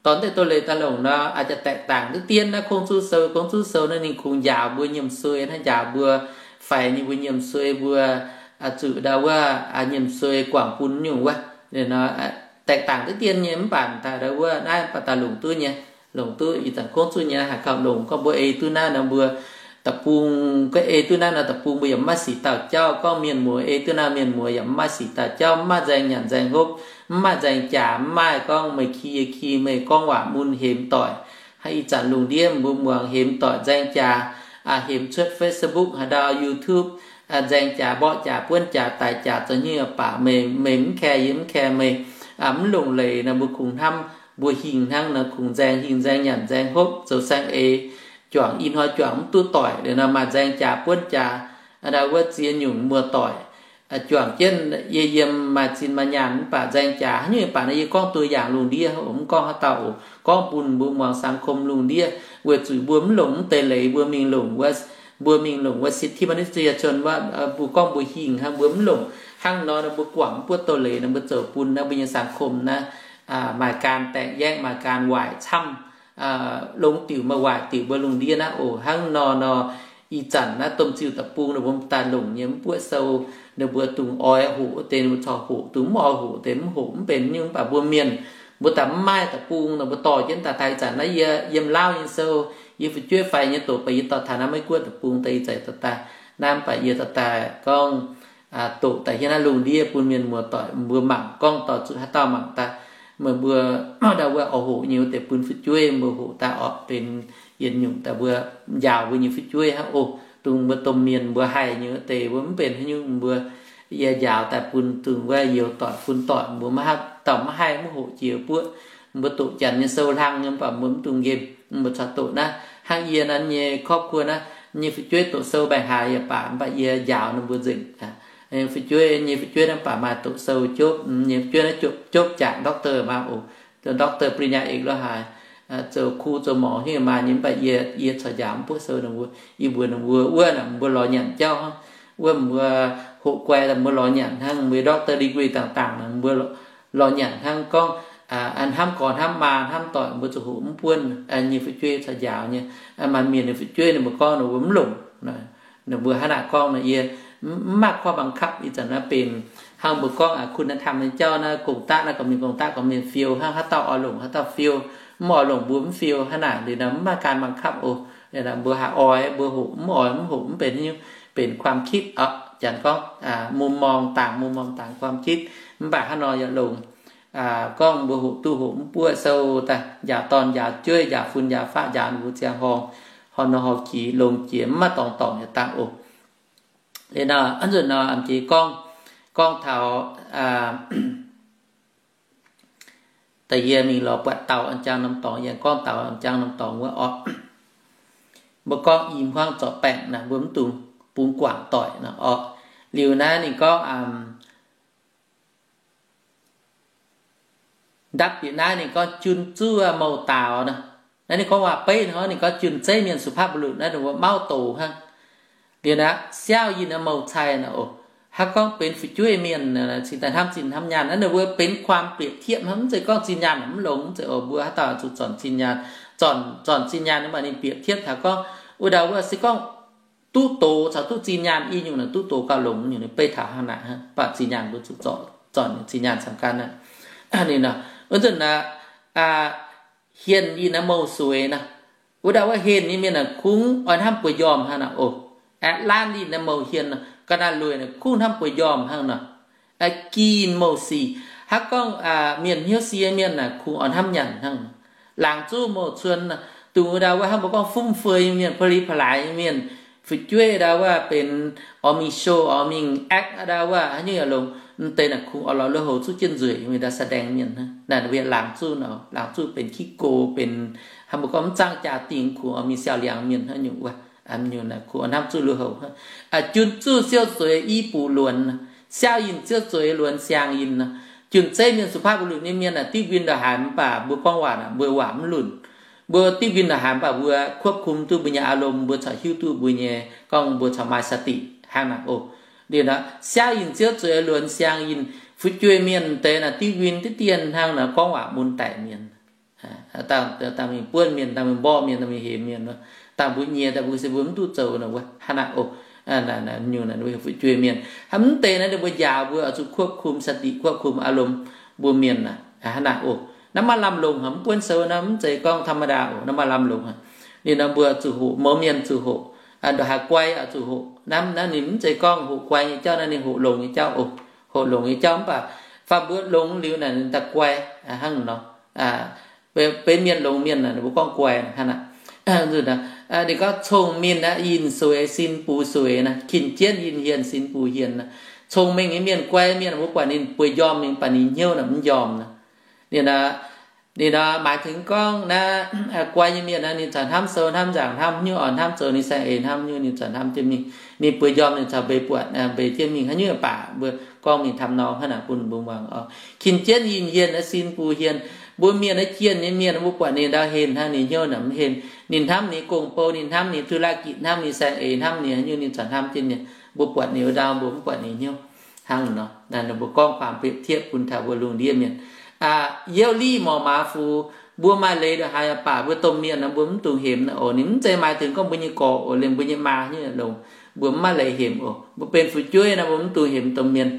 Dorh mv deix doz leiz daaih longc nor, a'jaax แตกต่าง diqv dien naaiv กงสุลเสา, กงสุลเสา naaiv ninh kungx njaaux mbuo nyiemc suei, hnangv njaaux mbuo faix nyei mbuo nyiemc suei, mbuo zuqc ndau wuov nyiemc suei guangc bun nyungc wuov. แตกต่าง diqv dien nyei mv baac daaih ndau wuov naaiv baac daaih longc duqv nyei. Longc duqv ih zanc กงสุล nyei naaiv haaix gauh longc. Gorngv mbuo ei duqv naaiv nor mbuo da'bung, gorngv ei duqv naaiv nor da'bung mbuo yaac mv maaih sic dauh jauv. Gorngv mienh muoz ei duqv naaiv mienh muoz yaac mv maaih sic dauh jauv, mv maaih nzaeng nyanc nzaeng hopv, mv maaih nzaeng jaax, mv maaih gorngv meih ki yie ki, meih gorngv waac mun hemx doic. Ih zanc lungh ndiev mbuo muangx hemx doic nzaeng jaax, hemx cuotv Facebook, haaix ndau YouTube, nzaeng jaax, mborqv jaax, buonv jaax, daic jaax, zoux hnyouv baac meih, meih mv care yie mv care meih, mv longc leiz nor mbuo kungx hnamv mbuo hingh hnangv nor kungx nzaeng hingh nzaeng nyanc nzaeng hopv zoux saeng-eix. Juangc ih hnoi juangc mv duqv doic liuz nor maaih nzaeng jaax buonv jaax, ndau wuov ziex nyungc muoz-doic juangc jienv yie yiem maaih zinh maaih nyaanh mv baac nzaeng jaax haaix nyungc baac nor yie gorngv ตัวอย่าง lungh ndiev oc, mv gorngv haaix dauh oc, gorngv bun mbuo muangx สังคม lungh ndiev weic zuqc mbuo mv longc mv deix leiz mbuo mingh longc wuov, mbuo mingh longc wuov สิทธิมนุษยชน wuov, mbuo gorngv mbuo hingh hnangv mbuo mv longc. Hnangv nor mbuo guangc mv buov doz-leiz nor mbuo zoux bun naaiv mbuo nyei สังคม naaiv maaih การแตกแยก, maaih การ waaic camv, longx diuc maaih waaic diuc mbuo lungh ndiev naaiv oc. Hnangv nor nor, ih zanc naaiv domh ziuh deic-bung ninh mbuo daaih longc nyei mv buoqv sou, ninh mbuo dungx oix hoqc deix ninh mbuo corc hoqc, dungx mv oix hoqc deix mv hoqc, mv benx nyungc. Mv baac mbuo mienh mbuo daaih mv maaih deic-bung nor mbuo dorh jienv daaih. Ih zanc naaiv yie yiem Laauv nyei sou, yie fu'jueiv faix nyei doqc baac yie dorh taux naaiv Meiv-Guoqv deic-bung daaih, ih zanc dorh daaih naaiv, mv baac yie dorh daaih gorngv doqc daaih hietv naaiv lungh ndiev bun mienh muoz-doic mbuo mangc, gorngv dorh zuqc haaix dauh mangc daaih, meih mbuo ndau wuov oix hoqc nyei wuov deix bun fu'jueiv mbuo hoqc daaih orqc, benx yietc nyungc daaih mbuo njaaux mbuo nyei fu'jueiv hnangv oc. Dongh mbuo domh mienh mbuo haih nyei wuov deix mbuo mv benx haaix nyungc, mbuo yie njaaux daaih bun dongh wuov youz doic fun doic, mbuo maiv haih, dauh maiv haih mv hoqc jiex buoqv. Mbuo doqc janx nyei sou hlang nyei, mv baac mbuo mv dungx nqemh, mbuo corc doqc naaiv. Hnangv yie naaiv nyei ครอบครัว naaiv, nyei fu'jueiv doqc sou mbaengc haaix yaac baac, mv baac yie njaaux ninh mbuo nzengc. Fu'jueiv, nyei fu'jueiv naaiv baac maaih doqc sou jopv, nyei fu'jueiv naaiv jopv, jopv jangc doctor maah oc. doctor ปริญญาเอก lo haaix, zoux ครู zoux หมอ hingv maaih nyei, mv baac yie, yie corc njaaux mv buoqv sou ninh mbuo. Yie mbuox ninh mbuo wuov naaic mbuo lorz nyanc jauv hnangv, wuov mbuo hoqc guai daaih mbuo lorz nyanc hnangv, mbuo doctor degree dangh dangh naaic mbuo lorz nyanc hnangv. Gorngv hnamv gorx hnamv maa hnamv doic mbuo zuqc hoqc mv buonv nyei fu'jueiv corc njaaux nyei. Maaih mienh nyei fu'jueiv ninh mbuo gorngv ninh mbuo mv longc. Ninh mbuo hnangv naaic gorngv nor, yie mv maaih ข้อบังคับ. Ih zanc naaiv benx hnangv mbuo gorngv คุณธรรม nyei jauv naaiv, gong-daqv naaiv, gorngv mienh gong-daqv gorngv mienh fiou hnangv, haaix dauh oix longc haaix dauh fiou, mv oix longc mbuo mv fiou. Hnangv naaic liuz naaiv mv maaih การบังคับ oc. Mbuo haih oix mbuo hoqc, mv oix mv hoqc, mv benx nyungc, benx ความคิด oc. Janx gorngv มุมมองต่าง มุมมองต่าง ความคิด. Mv baac hnangv nor yaac longc. Gorngv mbuo hoqc duqv hoqc mv buoqv sou daaih, njaaux dorn njaaux jueiv, njaaux fun njaaux faqv, njaaux ninh mbuo ziangh horngh, horh nor horh qiex, longx jiex, mv maaih dorngx dorngc yietc dangh oc. Liuz nor, a'nzunc nor, m'jiex gorngv, gorngv taux da'yie mingh lorz buatc daaux an jangx norm dorngx, yie gorngv daaux an jangx norm dorngx wuov orqc. Mbuo gorngv i hmuangv zorc baengc naaic, mbuo mv dungx bungx guangc doic nor orqc. Liuz naaiv ninh gorngv, ndapv bieqc naaiv ninh gorngv jun zuqv mouh daaux nor. Naaiv ninh gorngv waac-beiv nor, ninh gorngv jun zeiv mienh สุภาพบุรุษ naaiv ninh mbuo mauv doz hnangv. Liuz naaiv siaauv yinh mouh cai nor oc. Hnangv gorngv benx fu'jueiv mienh cingx daaih hnamv zinh hnamv nyaanh, naaiv ninh mbuo benx ความเปรียบเทียบ hnangv. Mv zeiz gorngv zinh nyaanh mv longx, mv zeiz oc. Mbuo haaix dauh zuqc zornc zinh nyaanh, zornc, zornc zinh nyaanh mv baac ninh เปรียบเทียบ taux gorngv, wuov dauh wuov se gorngv duqv doz caux duqv zinh nyaanh i nyungc naaic, duqv doz gauh longx nyungc, ninh beiv taux hnangv naaic, mv baac zinh nyaanh mbuo zuqc zornc, zornc zinh nyaanh สำคัญ aqv. Ninh nor, wuov zanc naaiv, hienh yinh naaiv mouh sueix nor. Wuov dauh wuov hienh nyei mienh naaic kungx oix hnamv bueix njormh hnangv naaic oc. Laanh yinh naaiv mouh hienh nor, ga'naaiv lueic naaic kungx hnamv bueix njormh hnangv nor. Gin mouh sic, hnangv gorngv mienh hnyouv sie mienh naaic kungx oix hnamv nyanc hnangv nor. Laangz zuqv mouh cuon nor, dongh wuov dauh wuov hnangv mbuo gorngv fumv fei nyei mienh, pa'li pa'laaix nyei mienh, fu'jueiv dauh wuov benx oix mingh show, oix mingh act, dauh wuov haaix nyungc yaac longx, mv deix naaic kungx oix lorz lui-houx zuqv jienv nzueic, mingh dauh แสดง mienh hnangv. Naaiv mbuo laangz zuqv nor, laangz zuqv benx ขี้โกง, benx hnangv mbuo gorngv mv zaangv jaa-dingh, kungx oix mingh siau-liangx mienh hnangv nyungc wuov. Kungx oix hnamv zuqv lui-houx. Jun zuqv siouv zueiz i buc luonx, siaauv yinh siouv zueiz luonx siang yinh nor. Jun zeiv mienh สุภาพบุรุษ nyei mienh naaic diuv nquin ndongc haaix mv baac mbuo gorngv waac naaic mbuo waac mv lunc. Mbuo diuv nquin ndongc haaix mv baac mbuo ควบคุม duqv mbuo nyei อารมณ์, mbuo corc hiuv duqv mbuo nyei, gorngv mbuo corc maaih สติ hnangv naaic oc. Liuz naaic siaauv yinh siouv zueiz luonx siang yinh, fu'jueiv mienh deix naaic diuv nquin diqv dien hnangv naaic gorngv waac mun daic mienh. Dangh mingh buonv mienh, dangh mingh mborqv mienh, dangh mingh hemx mienh, dangh mbuo nyie, dangh mbuo se mbuo mv duqv zoux naaic wuov hnangv naaic oc. Nyungc naaic fu'jueiv mienh hnangv mv deix naaic ninh mbuo njaaux mbuo oix zuqc ควบคุม สติ ควบคุม อารมณ์ mbuo mienh naaic hnangv naaic oc. Naaiv maaih lamh longc haic, mv buonv sou naaiv mv zeiz gorngv ธรรมดา oc, naaiv maaih lamh longc haic. Ninh nor mbuo zuqc hoqc, mouz mienh zuqc hoqc, ndongc haaix guai oix zuqc hoqc. Naaiv, naaiv ninh mv zeiz gorngv hoqc guai nyei jauv, naaiv ninh hoqc longx nyei jauv oc. Hoqc longx nyei jauv mv baac faanh mbuo longx liuz naaic ninh daaih guai hnangv nor. Benx mienh longx mienh naaic ninh mbuo gorngv guai hnangv naaic. Ninh gorngv cong-mengh yinh sueix, sin bux sueix naaic, kin jienv yinh hienh, sin bux hienh naaic. Cong-mengh nyei mienh, guai mienh, mbuo buatc ninh bueix njormh mingh, baac ninh hnyouv naaic mv njormh naaic. Ninh, ninh nor maaih tengx gorngv naaiv guai nyei mienh naaic, ninh corc hnamv sou hnamv nzaangc, hnamv hnyouv oc, hnamv zoux ninh saeng-eix, hnamv hnyouv ninh corc hnamv jienv mingh. Ninh bueix njormh ninh corc mbeix buatc, mbeix jienv mingh haaix nyungc baac mbuo gorngv mingh ทำนอง hnangv naaic bun mbuo muangx oc. Kin jienv yinh hienh, sin bux hienh. Mbuo mienh naaiv jienh nyei mienh, mbuo buatc ninh ndau henh hnangv, ninh hnyouv naaic mv henh. Ninh hnamv ninh gong-bou, ninh hnamv ninh ธุรกิจ, hnamv ninh saeng-eix, hnamv ninh haaix nyungc ninh corc hnamv jienv mingh. Mbuo buatc ninh ndau, mbuo mv buatc ninh hnyouv hnangv nor. Mbuo gorngv ความเปรียบเทียบ bun taux mbuo lungh ndiev mienh. Youh-lih morc maaz fu, mbuo maaih leiz ndongc haaix baac mbuo domh mienh nor mbuo mv dungx hemx naaic oc. Ninh mv zeiz maaih tengx gorngv mbuo nyei gorx oc, liemh mbuo nyei maa nyei longx, mbuo mv maaih leiz hemx oc. Mbuo benx fu'jueiv naaic mbuo mv dungx hemx domh mienh.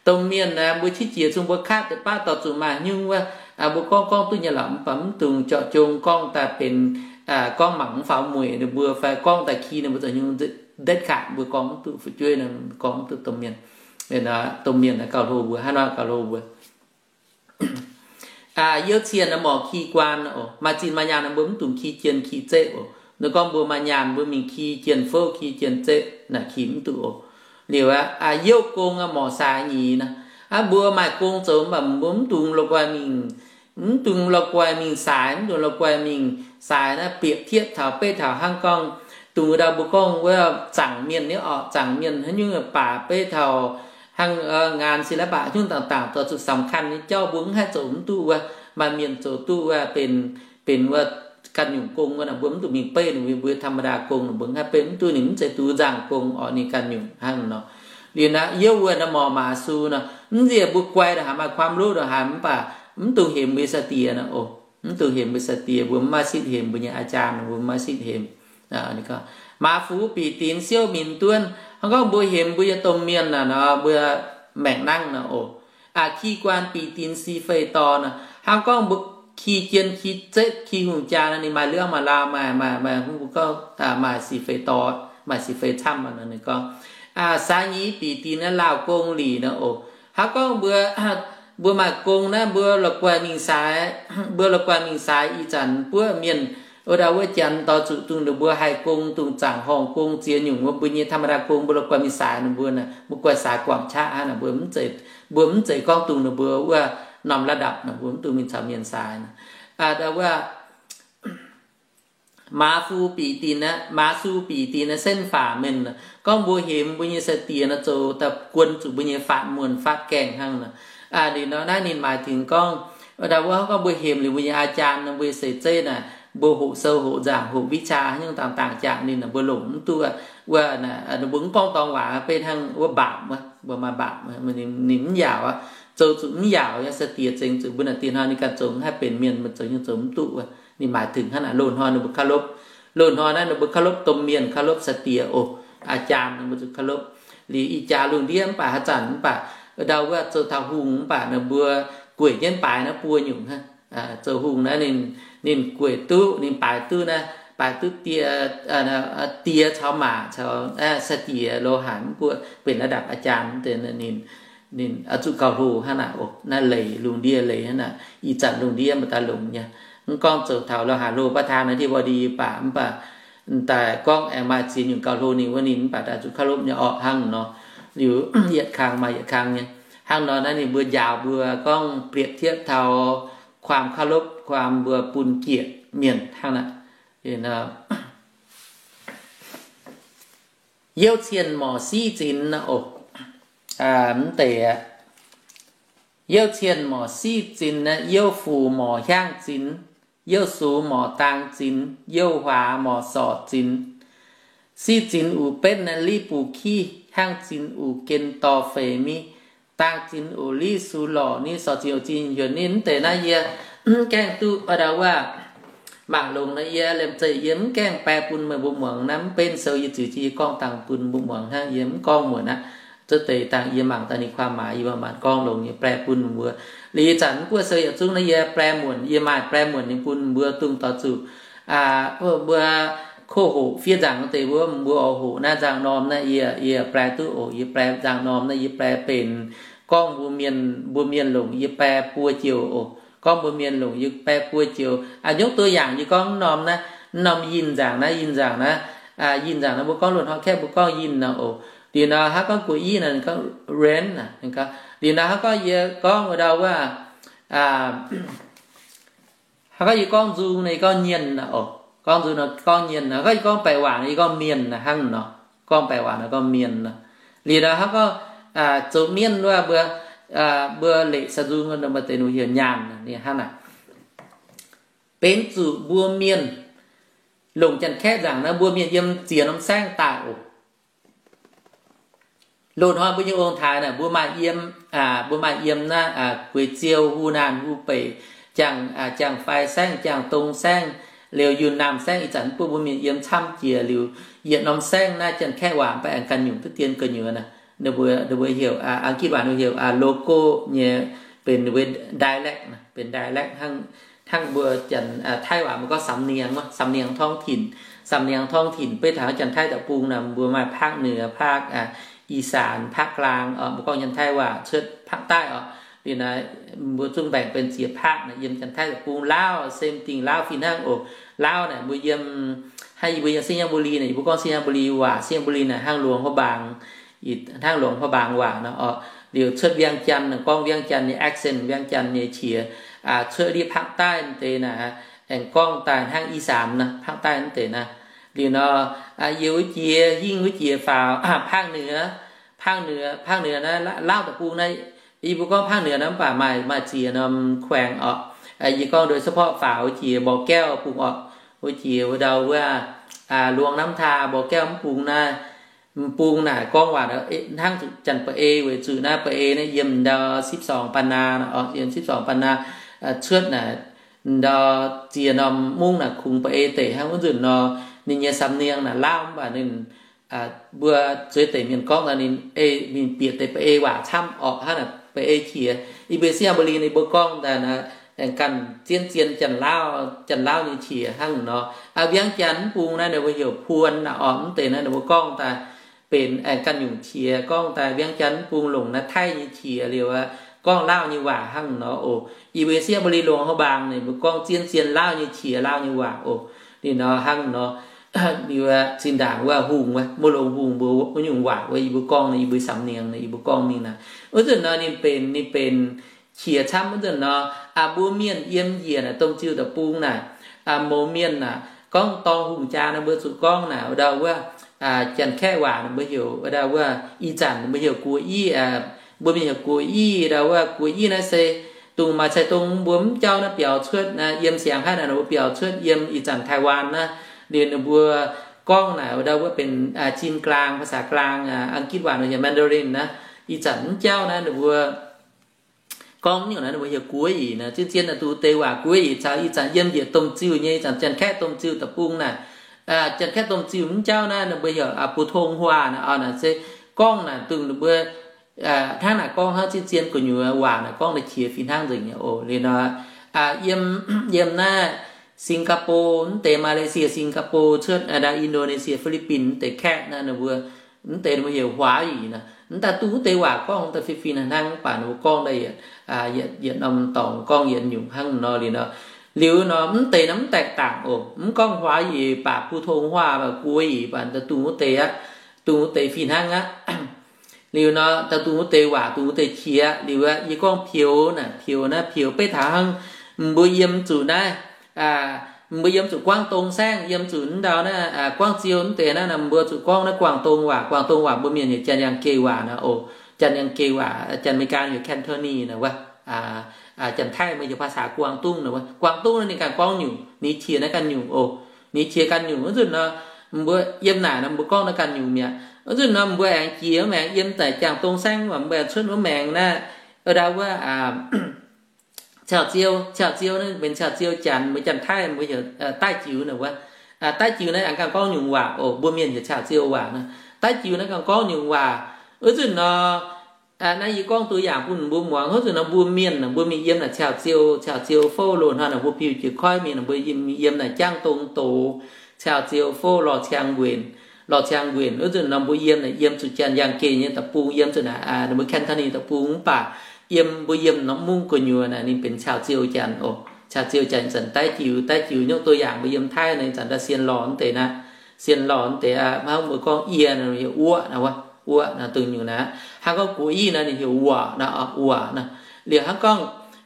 Domh mienh naaic mbuo qiex jiez zungv mbuo katv deix baav dorh zuqc maaih nyungc wuov, mbuo gorngv gorngv duqv nyei lorqc, mv baac mv dungx เจาะจง gorngv daaih benx gorngv mangc mv faaux mueic ninh mbuo fai gorngv daaih ki ninh mbuo zoux nyungc เด็ดขาด. Mbuo gorngv mv duqv fu'jueiv, gorngv mv duqv domh mienh. Domh mienh naaic gauh hlo mbuo, hnangv nor gauh hlo mbuo. Youv cien naaic morc ki guaan oc. Maaih zinh maaih nyaanh mbuo mv dungx ki jien ki zeqv oc. Ninh gorngv mbuo maaih nyaanh mbuo mingh ki jien fouv ki jien zeqv naaic ki mv duqv oc. Liuz aqv, youh gong morc saaix nyiex naaic. Aqv, mbuo maaih gong zoux mv baac mbuo mv dungx la'guaih mingh, mv dungx la'guaih mingh saaix, mv dungx la'guaih mingh saaix naaiv. Bieqc tiepv taux beiv taux hnangv gorngv dongh wuov dauh mbuo gorngv wuov zaangc mienh nyei orqc, zaangc mienh haaix nyungc baac beiv taux hnangv งานศิลปะ nyungc dangc dangc dorh zuqc สำคัญ nyei jauv mbuo mv haih zoux mv duqv wuov. maaih mienh zoux duqv wuov benx, benx wuov ganh nyungc gong wuov, mbuo mv duqv mingh beiv ninh mbuo ธรรมดา gong, ninh mbuo haih benx mv duqv, ninh mv zeiz duqv nzangc gong oc, ninh ganh nyungc hnangv nor. Liuz naaiv yiem wuov naaiv morc maaz su nor, mv nziex mbuo guai ndongc haaix maaih ความรู้ ndongc haaix mv baac mv dungx hemx mbuo nyei sai-diex nor oc. Mv dungx hemx mbuo sai-diex, mbuo mv maaih sitv hemx mbuo nyei อาจารย์, mbuo mv maaih sitv hemx. Maaz fu bic dinx siouv minc duonv, hnangv gorngv mbuo hemx mbuo nyei domh mienh naaic nor, mbuo maengc nangv nor oc. Aa, ki guaan bic dinx si fei dorh nor, hnangv gorngv mbuo ki jien ki zetv ki hungh jaa nor, ninh maaih liouv maaih laauh, maaih, maaih, maaih, mbuo gorngv maaih si fei dorh, maaih si fei camv nor, ninh gorngv. Aa, saax nyeiz bic dinx naaiv laauh gong lic nor oc. Hnangv gorngv mbuo, mbuo maaih gong naaiv, mbuo la'guaih mingh saaix, mbuo la'guaih mingh saaix ih zanc buov mienh, wuov dauh wuov janx dorh zuqc dongh ninh mbuo haih gong, dongh zaangc horngh gong ziex nyungc wuov, mbuo nyei ธรรมดา gong mbuo la'guaih mingh saaix ninh mbuo naaic, mbuo guaih saaix guangc qaqv hnangv naaic, mbuo mv zeiz, mbuo mv zeiz gorngv dongh ninh mbuo wuov norm ระดับ naaic, mbuo mv dungx mingh caux mienh saaix naaic. Aa, dauh wuov maaz fu bic dinx, maaz su bic dinx naaiv เส้นฝ่ามือ naaic, gorngv mbuo hemx mbuo nyei sai-diex naaic zoux daaih guon zuqc mbuo nyei faatv muonh faatv gaengh hnangv naaic. Aa, liuz nor naaiv ninh maaih dingc gorngv, wuov dauh wuov gorngv mbuo hemx liuz mbuo nyei อาจารย์ naaic, mbuo nyei seix zeiv naaic, mbuo hoqc sou hoqc nzangc hoqc วิชา nyungc dangh dangh jangc ninh naaic, mbuo longc mv duqv wuov, mbuo mv gorngv dorngx waac, beiv hnangv wuov บาป wuov, mbuo maaih บาป wuov, ninh mv yaauc aqv, zoux zuqc mv yaauc nyei sai-diex zengx zuqc mbuo naaic dieh hnoi ninh ganh zoux haih benx mienh, mbuo zoux nyungc zoux mv duqv wuov. Ninh maaih dingc hnangv naaic, loz-hnoi ninh mbuo เคารพ, loz-hnoi naaiv ninh mbuo เคารพ domh mienh, เคารพ sai-diex oc, อาจารย์ ninh mbuo zuqc เคารพ. Liuz ih jaax lungh ndiev mv baac haaix zanc mv baac, ndau wuov zoux taux hungh mv baac ninh mbuo gueic jienv baaix naaiv buo nyungc hnangv. Zoux hungh naaiv ninh, ninh gueic duqv, ninh baaix duqv naaiv, baaix duqv die, die caux maac caux sai-diex lo haic mv buo benx ระดับ อาจารย์ deix ninh, ninh oix zuqc gauh hlo hnangv naaic oc. Naaiv leiz lungh ndiev leiz hnangv naaic, ih zanc lungh ndiev mv daaih longx nyei. Mv gorngv zoux taux lo haaix hlo ประธานาธิบดี baac mv baac daaih gorngv aengx maaih ziex nyungc gauh hlo ninh wuov ninh mv baac daaih zuqc เคารพ nyei orqc hnangv nor. Liuz yietc kang maaih yietc kang nyei. Hnangv nor naaiv ninh mbuo njaaux mbuo gorngv เปรียบเทียบ taux ความเคารพ, ความ mbuo bun giec mienh hnangv naaic. Youv cien morc siqv zinx oc. Mv deix aqv. Youv cien morc siqv zinx, youv fuc morc hiaangv zinx, youv sux morc daang zinx, youv huaax morc sorc zinx. Siqv zinx uc betv naaiv liv buc kiv, hiaangv zinx uc gen dorh feix miv, daang zinx uc liv sux lorc niv, sorc zinx uc zinh hiuoc niv. Mv deix naaiv yie mv gaengh duqv, aa, ndau wuov mangc longx naaiv yie liemh zeih yie mv gaengh แปล bun meih mbuo muangx naaiv. Mv benv sou yie ziux jienv yie gorngv dangh bun mbuo muangx hnangv, yie mv gorngv muonc aqv. Zuov deix dangh yie mangc daaih ninh ความหมาย yie manc-manc gorngv longx, yie แปล bun mbuo. Liuz ih zanc mv buov sou yietc zungv naaiv yie แปล muonc, yie maaih แปล muonc ninh bun mbuo dungx dorh zuqc mbuo koh hoqc fiev nzaangc deix mbuo, mbuo oix hoqc naaiv nzangc-norm naaiv, yie, yie แปล duqv oc. Yie แปล nzangc-norm naaiv yie แปล benx gorngv mbuo mienh, mbuo mienh longc yie แปล buo joux oc. Gorngv mbuo mienh longc yie แปล buo joux. Aa, nyungc ตัวอย่าง yie gorngv norm naaiv, norm yinh nzaangc naaiv, yinh nzaangc naaiv, yinh nzaangc naaiv mbuo gorngv loz-hnoi kaeqv mbuo gorngv yinh nor oc. Liuz nor hnangv gorngv gueix i naaiv ninh gorngv rain naaic. Liuz nor hnangv gorngv yie gorngv wuov ndau wuov, hnangv gorngv yie gorngv nzung naaiv yie gorngv nyenh naaic oc. Gorngv nzung nor gorngv nyenh naaic. Hnangv gorngv yie gorngv baeqc waac naaiv yie gorngv mienh naaic hnangv nor. Gorngv baeqc waac naaiv gorngv mienh naaic. Liuz nor hnangv gorngv zoux mienv wuov mbuo, mbuo leqc sa nzung nor maaih deix ninh heuc nyaanh naaic, ninh hnangv naaic. Benx zuqc mbuo mienh longc Janx-Kaeqv nzaangc naaiv mbuo mienh yiem ziex norm saengv daaih oc. Loz-hnoi mbuo nyei ong-taaix naaic mbuo maaih yiem, mbuo maaih yiem naaiv Gueix-Ziou, Hu Naanh, Hu Beic, Jang, Jangx-Fai Saengv, Jangx-Dong Saengv, liuz Yunh Naamh Saengv. Ih zanc mv buov mbuo mienh yiem camv jiex liuz, yietc norm saengv naaiv Janx-Kaeqv waac mv baac aengx ganh nyungc duqv dien gu'nyuoz naaic. Ninh mbuo, ninh mbuo heuc, Ang-gitv waac ninh heuc local nyei, benx ninh mbuo dialect, benx dialect hnangv, hnangv mbuo Janx, Taiv waac mbuo gorngv สำเนียง, สำเนียงท้องถิ่น, สำเนียงท้องถิ่น. Beiv taux Janx-Taiv deic-bung naaic mbuo maaih ภาคเหนือ, ภาคอีสาน, ภาคกลาง oc. Mbuo gorngv Janx-Taiv waac cuotv ภาคใต้ oc. Liuz naaiv mbuo zungv mbaengc benx ziex ภาค naaic. Yiem Janx-Taiv deic-bung, Laauv, same thing, Laauv fih hnangv oc. Laauv naaic mbuo yiem, hnangv yie mbuo yiem ไชยบุรี naaic, yie mbuo gorngv ไชยบุรี waac, ไชยบุรี naaic hnangv Luoz Haav Mbaang, hnangv Luoz Haav Mbaang waac nor oc. Liuz cuotv เวียงจันทน์ naaic gorngv เวียงจันทน์ nyei accent, เวียงจันทน์ nyei qiex, cuotv liuz ภาคใต้ deix naaic, aengx gorngv daaih hnangv อีสาน naaic, ภาคใต้ deix naaic. Liuz nor, yiez wuov jiex, hingv wuov jiex faaux, ภาคเหนือ, ภาคเหนือ, ภาคเหนือ naaiv, Laauv deic-bung naaiv, yie mbuo gorngv ภาคเหนือ naaiv mv baac maaih, maaih ziex norm แขวง oc. Yie gorngv ndoih support faaux wuov jiex Mbor Gaeqv bung orqc, wuov jiex wuov ndau wuov, Luang Nam Tha, Mbor Gaeqv mv bung naaiv, m'bung naaic gorngv waac hnangv zuqc Janx-Ba'ei weic zuqc naaiv Ba'ei naaiv yiem ndau sipv sorngx baan naa, yiem sipv sorngx baan naa cuotv naaic, ndau ziex norm mungv naaic kungx Ba'ei deic hnangv wuov nzunc nor, ninh nyei samx niang naaic Laauv mv baac ninh mbuo zueiz deic mienh gorngv daaih ninh ei ninh bieqc deix Ba'ei waac camv orqc, hnangv naaic Ba'ei qiex. Yie mbuo Siang Ba'li ninh mbuo gorngv daaih naaic, aengx ganh zien-zien Janx-Laauv, Janx-Laauv nyei qiex hnangv nor. Aa, Viangv Janx mv bung naaiv ninh mbuo heuc Puon naaic orqc, mv deix naaiv ninh mbuo gorngv daaih benx aengx ganh nyungc qiex gorngv daaih Viangv Janx mv bung longc naaiv Taiv nyei qiex liuz aqv, gorngv Laauv nyei waac hnangv nor oc. Yie mbuo Siang Ba'li Luang Prabang ninh mbuo gorngv zien-zien Laauv nyei qiex, Laauv nyei waac oc. Ninh nor hnangv nor, liuz zinh ndaangc wuov hungh wuov, muoz-longx hungh mbuo wuov nyungc waac wuov yie mbuo gorngv nor, yie mbuo samx niang nor, yie mbuo gorngv mingh naaic. Wuov nzunc nor ninh benx, ninh benx qiex camv wuov nzunc nor, aa, mbuo mienh yiem njiec naaic domh ziuh deic-bung naaic, aa, mouz mienh naaic gorngv dorng hungh jaa naaic mbuo zuqc gorngv naaic wuov ndau wuov, aa, Janx-Kaeqv waac naaic mbuo heuc wuov ndau wuov, ih zanc mbuo heuc guoqv-iv, aa, mbuo mienh heuc guoqv-iv, ndau wuov guoqv-iv naaiv se dongh maaih cai-dongh mbuo mv jauv naaiv biaux cuotv, aa, yiem siang-haiv naaic ninh mbuo biaux cuotv yiem ih zanc Taiwan naaiv, liuz ninh mbuo gorngv naaic wuov ndau wuov benx, aa, จีนกลาง, ภาษากลาง, aa, Ang-gitv waac ninh heuc Mandarin naaiv, ih zanc mv jauv naaiv ninh mbuo gorngv nyungc naaiv ninh mbuo heuc guoqv-iv naaic, zien-zien naaic dongh deix waac guoqv-iv caux ih zanc yiem njiec domh ziuh nyei, ih zanc Janx-Kaeqv domh ziuh deic-bung naaic, aa, Janx-Kaeqv domh ziuh mv jauv naaiv ninh mbuo heuc, aa, 普通话 naaic, aa, naaic se gorngv naaic dongh ninh mbuo, aa, hnangv naaic gorngv hnangv zien-zien gu'nyuoz waac naaic gorngv naaic qiex fih hnangv nzengc nyei oc. Liuz nor, aa, yiem, yiem naaiv Singapore mv deix, Malaysia, Singapore cuotv, aa, Indonesia, Philippines mv deix Kaeqv naaiv ninh mbuo, mv deix ninh mbuo heuc 华语 naaic, mv daaih dongh wuov deix waac gorngv daaih fih fih hnangv, mv baac ninh mbuo gorngv daaih yietc, aa, yietc, yietc norm dorngx gorngv yietc nyungc hnangv nor. Liuz nor, liuz nor mv deix naaiv mv แตกต่าง oc. Mv gorngv 华语 baac 普通话 baac guoqv-iv baac daaih dongh wuov deix aqv, dongh wuov deix fih hnangv aqv. Liuz nor, dongh wuov deix waac, dongh wuov deix qiex. Liuz aqv, yie gorngv ผิว naaic, ผิว naaiv ผิว beiv taux hnangv mbuo yiem zuqc naaiv, mbuo yiem zuqc Guangv Dong saengv, yiem zuqc ndau naaiv Guangv Ziou mv deix naaiv, mbuo zuqc gorngv naaiv Guangv Dong waac. Guangv Dong waac mbuo mienh heuc Janx-Yangh Geh waac naaic oc. Janx-Yangh Geh waac, Janx-Meigaa heuc Cantonese naaiv wuov. Janx-Taiv mbuo heuc ภาษา Guangdong naaiv wuov. Guangdong naaiv ninh ganh gorngv nyungc, ninh qiex naaiv ganh nyungc oc. Ninh qiex ganh nyungc wuov nzunc nor, mbuo yiem naaic nor mbuo gorngv naaiv ganh nyungc mi'aqv. Wuov nzunc nor mbuo aengx jiex, mbuo aengx yiem daaih Janx Dong saengv, mbuo aengx cuotv wuov maengx naaiv, ndau wuov, Ciauv-Ziou. Ciauv-Ziou naaiv benx Ciauv-Ziou Janx, mbuo Janx-Taiv mbuo heuc Daiv Jiux naaiv wuov. Daiv Jiux naaiv aengx ganh gorngv nyungc waac oc. Mbuo mienh heuc Ciauv-Ziou waac naaiv. Daiv Jiux naaiv ganh gorngv nyungc waac. Wuov nzunc nor, naaiv yie gorngv ตัวอย่าง bun mbuo muangx. Wuov nzunc nor mbuo mienh, mbuo mingh yiem naaic Ciauv-Ziou, Ciauv-Ziou fouv loz-hnoi naaic mbuo piu jiex koiv mingh, mbuo yiem naaic Jangv Dong doz, Ciauv-Ziou fouv, Lorh Ciang Nquenc, Lorh Ciang Nquenc. Wuov nzunc nor mbuo yiem naaic, yiem zuqc Janx-Yangh Geh nyei deic-bung, yiem zuqc naaic ninh mbuo Cantonese deic-bung mv baac yiem, mbuo yiem norm mungv gu'nyuoz naaic ninh benx Ciauv-Ziou Janx oc. Ciauv-Ziou Janx zanc Daiv Jiux, Daiv Jiux nyungc ตัวอย่าง mbuo yiem Taiv naaiv zanc daaih Sien Lorh mv deix naaiv. Sien Lorh mv deix hnangv mbuo gorngv yie naaic heuc wuoqv naaiv wuov, wuoqv naaiv dongh nyungc naaiv. Hnangv gorngv guoqv-iv naaiv ninh heuc wuoqc naaiv, wuoqc naaiv. Liuz hnangv gorngv,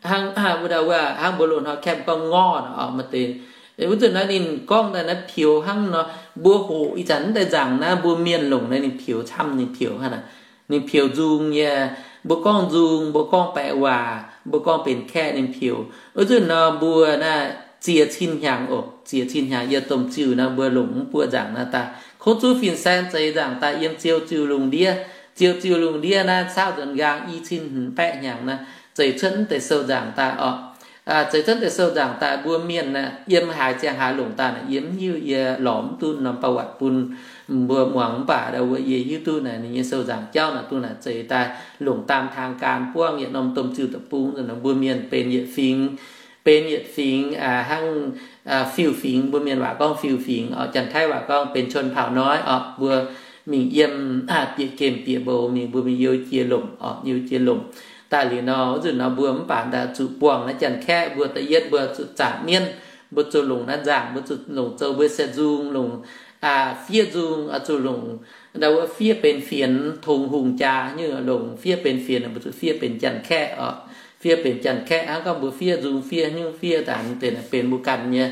hnangv wuov dauh wuov, hnangv mbuo loz-hnoi แคบ gorngv ngorv naaiv oc, maaih deix. Wuov nzunc naaiv ninh gorngv daaih naaiv ผิว hnangv nor, mbuo hoqc ih zanc mv deix nzaangc naaiv mbuo mienh longc naaiv ninh ผิว camv, ninh ผิว hnangv naaic. Ninh ผิว nzung nyei, mbuo gorngv nzung, mbuo gorngv baeqc waac, mbuo gorngv benx kaeqv ninh ผิว. Wuov nzunc nor mbuo naaiv ziex cin hnyangx oc, ziex cin hnyangx yiem domh ziuh nor mbuo longc mv buo nzaangc naaiv daaih. Kungx zuqv fin-saeng zeix nzaangc daaih yiem Ziou Ziuh lungh ndiev. Ziou Ziuh lungh ndiev naaiv caauv nzuonx nqaang i cin hmz baeqv hnyangx naaiv zeix cuotv mv deix sou nzaangc daaih oc. Zeix cuotv mv deix sou nzaangc daaih mbuo mienh naaiv yiem haaix ziangh haaix longc daaih naaic yie mv hiuv, yie lorz mv duqv norm ประวัติ bun mbuo muangx, mv baac ndau wuov yie hiuv duqv naaic ninh nyei sou nzaangc jauv naaic dongh naaic zeix daaih longc ตามทางการ buangv yietc norm domh ziuh deic-bung. Mbuo mienh benx yietc fingx, benx yietc fingx, hnangv fiuv fingx, mbuo mienh waac gorngv fiuv fingx, Janx-Taiv waac gorngv benx ชนเผ่าน้อย oc. Mbuo mingh yiem bieqc gemh bieqc mbou mingh, mbuo mingh you jiex lomc oc, you jiex lomc. Daaih liuz nor, wuov nzunc nor mbuo mv baac daaih zuqc buangh naaiv Janx-Kaeqv. Mbuo da'yietv mbuo zuqc zaangc mienv, mbuo zuqc longc naaiv nzaangc, mbuo zuqc longc zoux mbuo se nzung, longc fiev nzung, zuqc longc ndau wuov fiev benx fienx, tongx hungh jaa nyungc, longc fiev benx fienx, mbuo zuqc fiev benx Janx-Kaeqv oc. Fiev benx Janx-Kaeqv hnangv gorngv mbuo fiev nzung, fiev hnyouv, fiev daaih mv deix naaic benx mbuo ganh nyei.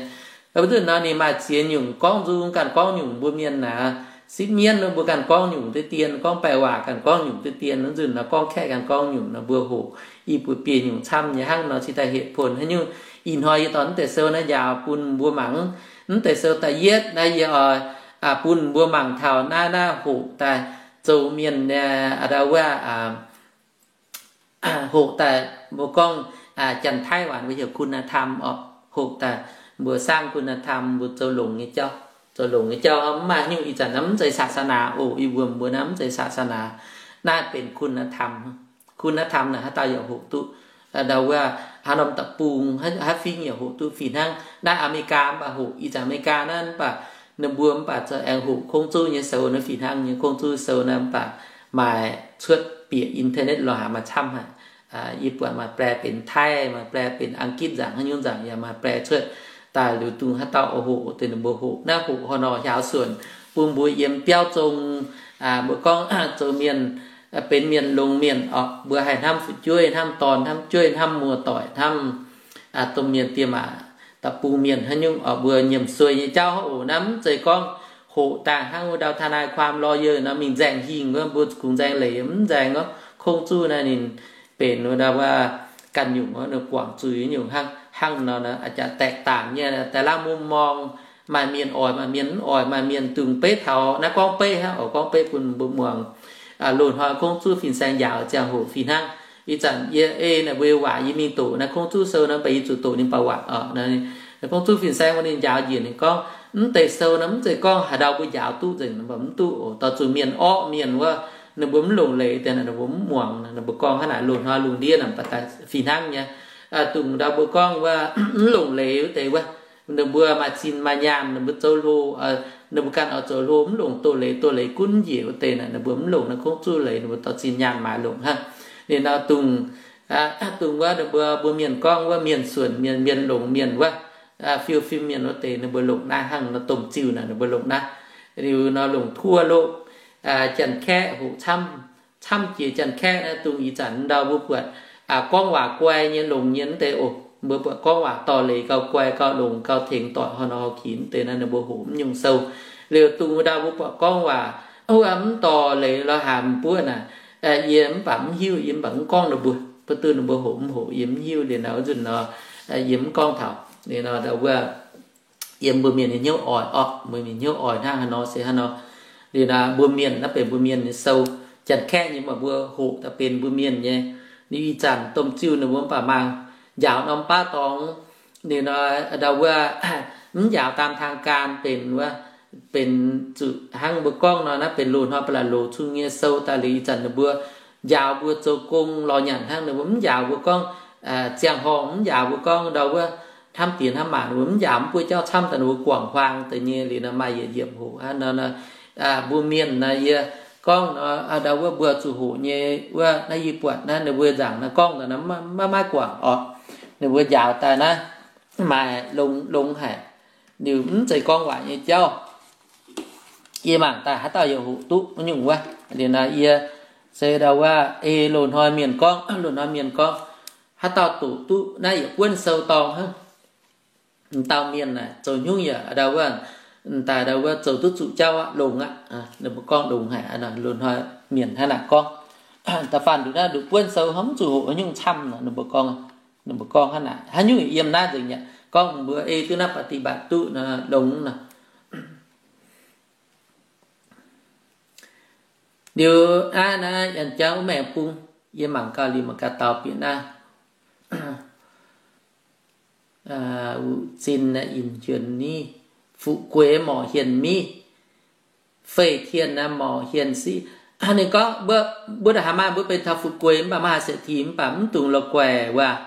Wuov nzunc nor ninh maaih ziex nyungc, gorngv nzung ganh gorngv nyungc mbuo mienh naaic, sipv mienv mbuo ganh gorngv nyungc diqv dien, gorngv baeqc waac ganh gorngv nyungc diqv dien, wuov nzunc nor gorngv kaeqv ganh gorngv nyungc nor mbuo hoqc i buoz biei nyungc camv nyei hnangv nor cingx daaih hietc pon haaix nyungc. Ih hnoi yie dorh naaiv deix sou naaiv njaaux bun mbuo mangc. Naaiv deix sou da'yietv naaiv yie oix bun mbuo mangc taux naaiv, naaiv hoqc daaih zoux mienh, aa, ndau wuov, hoqc daaih mbuo gorngv Janx-Taiv waac mbuo heuc คุณธรรม oc. Hoqc daaih mbuo saangv คุณธรรม, mbuo zoux longx nyei jauv, zoux longx nyei jauv, mv maaih nyungc. Ih zanc naaiv mv zeiz ศาสนา oc. Ih mbuo, mbuo naaiv mv zeiz ศาสนา. Naaiv benx คุณธรรม. คุณธรรม naaic haaix dauh yaac hoqc duqv. Ndau wuov, haaix norm da'bung, haaix fingx yaac hoqc duqv fih hnangv. Naaiv Aa^me^li^gaa mv baac hoqc, ih zanc Aa^me^li^gaa naaiv mv baac ninh mbuo mv baac aengx hoqc 孔子 nyei sou, naaiv fih hnangv nyei. 孔子 sou naaiv mv baac maaih cuotv bieqc internet lorz haaix maaih camv haic. Yie buatc maaih แปล benx Taiv, maaih แปล benx อังกฤษ nzangc, haaix nyungc nzangc yaac maaih แปล cuotv daaih. Liuz dungx haaix dauh oix hoqc deix ninh mbuo hoqc. Naaiv hoqc haaix nor hiaaux suonc bun mbuo yiem biauv zong, mbuo gorngv zoux mienh, benx mienh longx mienh oc, mbuo haih hnamv fu'jueiv, hnamv dorn, hnamv jueiv, hnamv muoz-doic, hnamv domh mienh, diex maac, da'bung mienh haaix nyungc oc, mbuo nyiemc sueih nyei jauv oc. Naaiv mv zeiz gorngv hoqc daaih hnangv wuov ndau ทนายความ lawyer nor mingh nzaeng hingh wuov, mbuo kungx nzaeng leiz, mv nzaeng orqc. 孔子 naaiv ninh benx wuov ndau wuov ganh nyungc, ninh guangc zuiz nyungc hnangv. Hnangv nor a'jangc แตกต่าง nyei daaih lamh มุมมอง. Maaih mienh oix, maaih mienh mv oix, maaih mienh dungx beiv taux naaiv gorngv beiv hnangv oc, gorngv beiv bun mbuo muangx. Loz-hnoi 孔子 fin-saeng njaaux ziangh hoc fih hnangv. Ih zanc yie ei naaic mbuo waac yie mingh doqc naaiv 孔子 sou nor, mv baac yie zuqc doqc ninh baac waac oc. 孔子 fin-saeng wuov ninh njaaux njiec ninh gorngv, mv deix sou nor mv zeiz gorngv haaix ndau mbuo njaaux duqv nzengc, mv baac mv duqv oc. Dorh zuqc mienh orqv mienh wuov, ninh mbuo mv longc leiz deix naaic, ninh mbuo mv muangx. Ninh mbuo gorngv hnangv naaic, loz-hnoi lungh ndiev naaic baac daaih fih hnangv nyei. Dongh ndau mbuo gorngv wuov mv longc leiz wuov deix wuov, ninh mbuo maaih zinh maaih nyaanh, ninh mbuo zoux hlo, ninh mbuo ganh oix zoux hlo mv longc doz-leiz, doz-leiz gunv njiec wuov deix naaic, ninh mbuo mv longc naaiv 孔子 leiz, ninh mbuo dorh zinh nyaanh maaiz longc hnangv. Ninh nor dongh, dongh wuov ninh mbuo, mbuo mienh gorngv wuov mienh suonc mienh, mienh longx mienh wuov, fiu fim mienh wuov deix ninh mbuo longc naaiv hnangv nor, domh ziuh naaic ninh mbuo longc naaiv. Liuz nor longc ทั่วโลก, Janx-Kaeqv hoqc camv, camv jiex Janx-Kaeqv naaiv. Dongh ih zanc ndau mbuo buatc gorngv waac guai nyei longx nyei wuov deix oc. Mbuo buatc gorngv waac dorh leiz gauh guai, gauh longx, gauh tengx doic, haaix nor haaix qiex wuov deix naaiv ninh mbuo hoqc mv nyungc sou. Liuz dongh ndau mbuo buatc gorngv waac mv dorh leiz lorz haaix mbuoqv naaic, yie mv baac mv hiuv, yie mv baac mv gorngv ninh mbuo, baac duqv ninh mbuo hoqc mv hoqc yie mv hiuv. Liuz nor wuov nzunc nor, yie mv gorngv taux. Liuz nor ndau wuov yiem mbuo mienh nyei hnyouv oix orqc, mbuo mienh hnyouv oix hnangv haaix nor se hnangv nor. Liuz naaic mbuo mienh naaiv benx mbuo mienh nyei sou, Janx-Kaeqv nyei, mv baac mbuo hoqc daaih benx mbuo mienh nyei. Liuz ih zanc domh ziuh ninh mbuo mv baac mangc njaaux norm baav dorngx. Liuz nor ndau wuov mv njaaux ตามทางการ benx wuov, benx zuqc hnangv mbuo gorngv nor naaiv benx loz-hnoi ba'laqc loz cun nyei sou daaih. Liuz ih zanc ninh mbuo njaaux mbuo zoux gong lorz nyanc hnangv, ninh mbuo mv njaaux mbuo gorngv ziangh horngh, mv njaaux mbuo gorngv ndau wuov hnamv diex hnamv maac, ninh mbuo mv njaaux mv buov jauv camv daaih, ninh mbuo guangc huaang deix nyei. Liuz nor maaih yietc yiemc hoqc hnangv nor, mbuo mienh naaiv yie gorngv nor ndau wuov mbuo zuqc hoqc nyei wuov naaiv yie buatc naaiv ninh mbuo nzaangc naaiv gorngv daaih naaiv maiv maaih guangc orqc. Ninh mbuo njaaux daaih naaiv maaih longx longx haic. Liuz mv zeiz gorngv waac nyei jauv. Yie mangc daaih haaix dauh yaac hoqc duqv nyungc wuov. Liuz naaiv yie se ndau wuov ei loz-hnoi mienh gorngv, loz-hnoi mienh gorngv, haaix dauh doqc duqv naaiv yietc buonv sou dorngx hnangv. Dauh mienh naaic zoux hnyungv yaac ndau wuov, daaih ndau wuov zoux duqv zuqc jauv aqv, longx aqv. Ninh mbuo gorngv longx haic. Loz-hnoi mienh hnangv naaic gorngv. Da'faanh nduqc naaiv nduqc buonv sou hnangv mv zuqc hoqc haaix nyungc camv nor, ninh mbuo gorngv, ninh mbuo gorngv hnangv naaic. Haaix nyungc yiem naaiv nzengc yaac gorngv mbuo ei duqv naaiv ปฏิบัติ duqv nor longx nor. Liuz aav naaiv yaac jangv wuov maengx bung, yie mangc gauh liuz mangc gaax daux bieqc naaiv. Wuc zinh naaiv, in juon niv, fuqv gueix morc hienh miv, fei tien naaiv morc hienh siv. Ninh gorngv mbuo, mbuo ndongc haaix maaih mbuo benx taux fuqv gueix mv baac maiv haaix เศรษฐี mv baac mv dungx la'guaih wuov,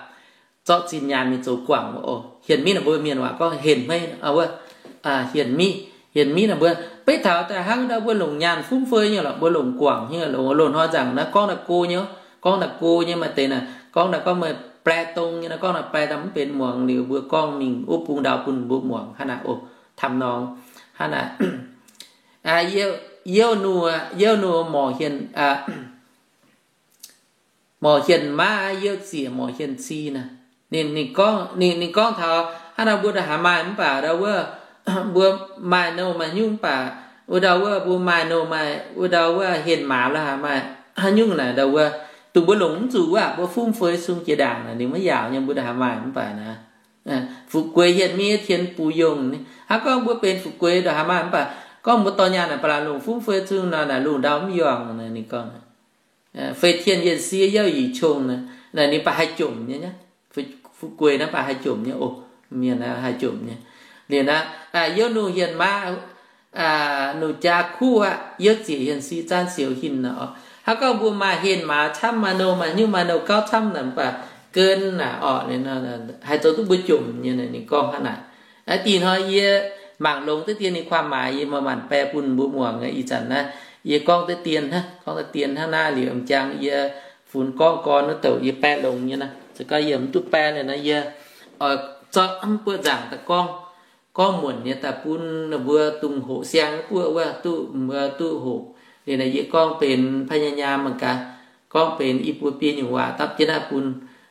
zorqv zinh nyaanh mingh zoux guangc oc. Hienh miv naaic mbuo mienh waac gorngv hienh miv, hienh miv, hienh miv naaic mbuo beiv taux daaih hnangv ndau mbuo longc nyaanh fumv fei nyei lorqc, mbuo longc guangc nyei lorqc. Loz-hnoi nzaangc naaiv gorngv naaic go nyei, gorngv naaic go nyei maaih deix naaic, gorngv naaic gorngv meih แปลตรง nyei naaiv, gorngv naaic แปล daaih mv benx muangx. Liuz mbuo gorngv mingh wuov bung ndau bun mbuo muangx hnangv naaic oc. Taux norm hnangv naaic, youh, youh nu, youh nu morc hienh, morc hienh maiv, youh ziec morc hienh ci naaic. Ninh, ninh gorngv, ninh, ninh gorngv taux hnangv naaic mbuo ndongc haaix maaih mv baac ndau wuov, mbuo maaih nouh maaih nyungc mv baac, wuov ndau wuov mbuo maaih nouh maaih, wuov ndau wuov hienh maaz la'haaix maaih haaix nyungc naaic ndau wuov, dongh mbuo longc mv zuqc wuov, mbuo fumv fei sung jiex ndaangc naaic ninh maiv yaauc nyei, mbuo ndongc haaix maaih mv baac naaic. Fuqv-gueix hienx miev tien buc yongh. Hnangv gorngv mbuo benx fuqv-gueix ndongc haaix maaih, mv baac gorngv mbuo dorh nyaanh naaic ba'laqc longc fun fei zungv nor, naaic lungh ndau mv yongh naaic ninh gorngv. Fei tien yienh sie youh yic qongh naaic ninh baac haih jomc nyei. Fuqv-gueix naaiv baac haih jomc nyei oc. Mienh haih jomc nyei. Liuz naaiv, youh nungh hienx maav, nungh jaa kuv aqv, youh ziec hienx sie zaanv siouc hinc naaic oc. Hnangv gorngv mbuo maaih henh maaz camv, maaih nouh maaih nyungc, maaih nouh gauv camv naaic, mv baac gen naaic oc, haih zoux duqv mbuo jomc nyei naaic ninh gorngv hnangv naaic. Dih hnoi yie mangc longx deix dien ninh ความหมาย yie maaih maanc bae bun mbuo muangx. Ih zanc naaiv yie gorngv deix dien hnangv, gorngv deix dien hnangv naaiv liuz, m'jang yie funx gorngv gorn wuov douc yie bae longx nyei naaiv. Se gorngv yie mv duqv bae liuz naaiv, yie oix zorqv mv buoqv nzaangc daaih gorngv, gorngv muonc nyei daaih bun ninh mbuo dungx hoqc siang buoqv wuov duqv, mbuo duqv hoqc. Liuz naaiv yie gorngv benx พยายาม mangc gaax, gorngv benx i buo biei nyungc waac dapv jienv naaiv bun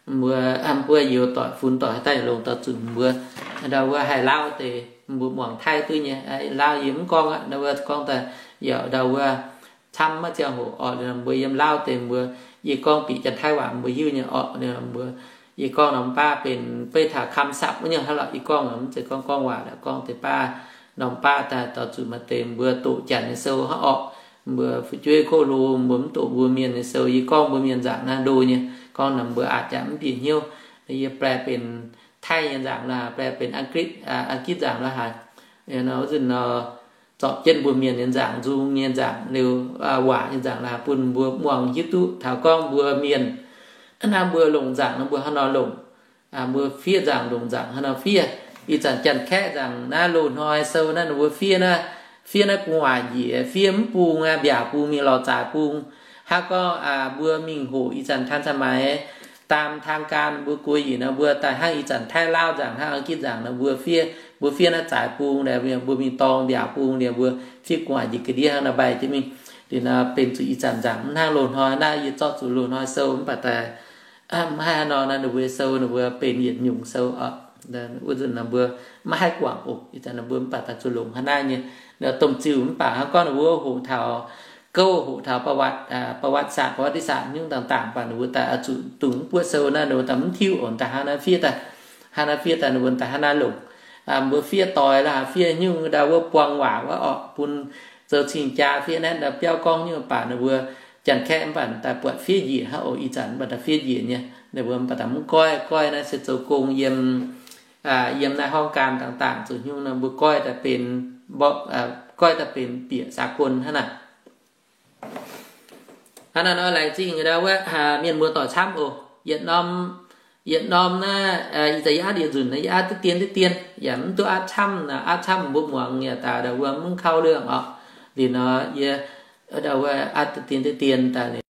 mbuo, mbuo youz doic funx doic haaix daaih longx daaih zunc mbuo ndau wuov haih Laauv deix, mbuo muangx Taiv duqv nyei. Laauv yie mv gorngv aqv, ndau wuov gorngv daaih yaac ndau wuov camv maiv ziangh hoc oc. Mbuo yiem Laauv deix mbuo, yie gorngv bieqc Janx-Taiv waac mbuo hiuv nyei oc. Mbuo, yie gorngv norm baav benx beiv taux คำศัพท์ wuov nyei hnangv lorqc. Yie gorngv mv zeiz gorngv gorngv waac, gorngv deix baav, norm baav daaih dorh zuqc maaih deix mbuo doqc Janx nyei sou hnangv orqc. Mbuo fu'jueiv koqv hlo mbuo mv doqc mbuo Mienh nyei sou, yie gorngv mbuo Mienh nzaangc naaiv ndo nyei, gorngv naaic mbuo aqc jaax mv bieqc hnyouv. Yie bae benx Taiv nyei nzaangc lorqc haaix, bae benx อังกฤษ, อังกฤษ nzaangc lorqc haaix. Wuov zanc nor, zorpc jienv mbuo Mienh nyei nzaangc, nzung nyei nzaangc, liuz waac nyei nzaangc lorqc haaix, bun mbuo muangx hiuv duqv taux gorngv mbuo Mienh naaiv mbuo longc nzaangc nor mbuo hnangv nor longc, mbuo fiev nzaangc longc nzaangc hnangv nor fiev. Ih zanc Janx-Kaeqv nzaangc naaiv loz-hnoi sou naaiv ninh mbuo fiev naaiv, fiev naaiv gu'nguaaic njiec, fiev mv bung aqv, mbiaauc bung mingh lorz zaaix bung. Hnangv gorngv mbuo mingh hoqc ih zanc ทันสมัย ตามทางการ mbuo guei yic nor, mbuo daaih hnangv ih zanc Taiv Laauv nzaangc, hnangv อังกฤษ nzaangc nor, mbuo fiev, mbuo fiev naaiv zaaix bung, mbuo mingh dorng mbiaauc bung liuz, mbuo fiev gu'nguaaic njiec ga'ndiev hnangv nor mbaih jienv mingh. Liuz nor benx zuqc ih zanc nzaangc mv hnangv loz-hnoi naaiv. Yie zorqv zuqc loz-hnoi sou mv baac daaih mv haih hnangv nor naaiv, ninh mbuo sou ninh mbuo benx yietc nyungc sou oc. Wuov zanc nor mbuo maiv haih guangc oc. Ih zanc nor mbuo mv baac daaih zuqc longc hnangv naaiv nyei. Domh ziuh mv baac hnangv gorngv ninh mbuo hoqc taux, gouv hoqc taux ประวัติ, ประวัติศาสตร์, ประวัติศาสตร์ nyungc dangh dangc baac ninh mbuo daaih oix zuqc dungx mv buoqv sou naaiv, ninh mbuo daaih mv tiuv oc. Daaih hnangv naaiv fiev daaih, hnangv naaiv fiev daaih ninh mbuo daaih hnangv naaiv longc. Mbuo fiev doix lorqc haaix, fiev nyungc ndau wuov buang waac wuov oc, bun zoux cing-jaa fiev naaiv ndau biauv gorngv nyungc baac ninh mbuo Janx-Kaeqv mv baac daaih buatc fiev njiec hnangv oc. Ih zanc mv baac daaih fiev njiec nyei, ninh mbuo mv baac daaih mv goiv, goiv naaiv se zoux gong yiem, yiem naaiv ห้องการ dangh dangc zuqc nyungc nor mbuo goiv daaih benx, goiv daaih benx bieqc สากล hnangv naaic. Hnangv naaiv nor laengz zingh ndau wuov mienh muoz doic camv oc. Yietc norm, yietc norm naaiv ih zanc yie aapv yietc nzunc naaiv yie aapv deix dien deix dien, yaac mv duqv aapv camv, aapv camv mbuo muangx yaac daaih ndau wuov mv เข้าเรื่อง oc. Liuz nor yie ndau wuov aapv deix dien deix dien daaih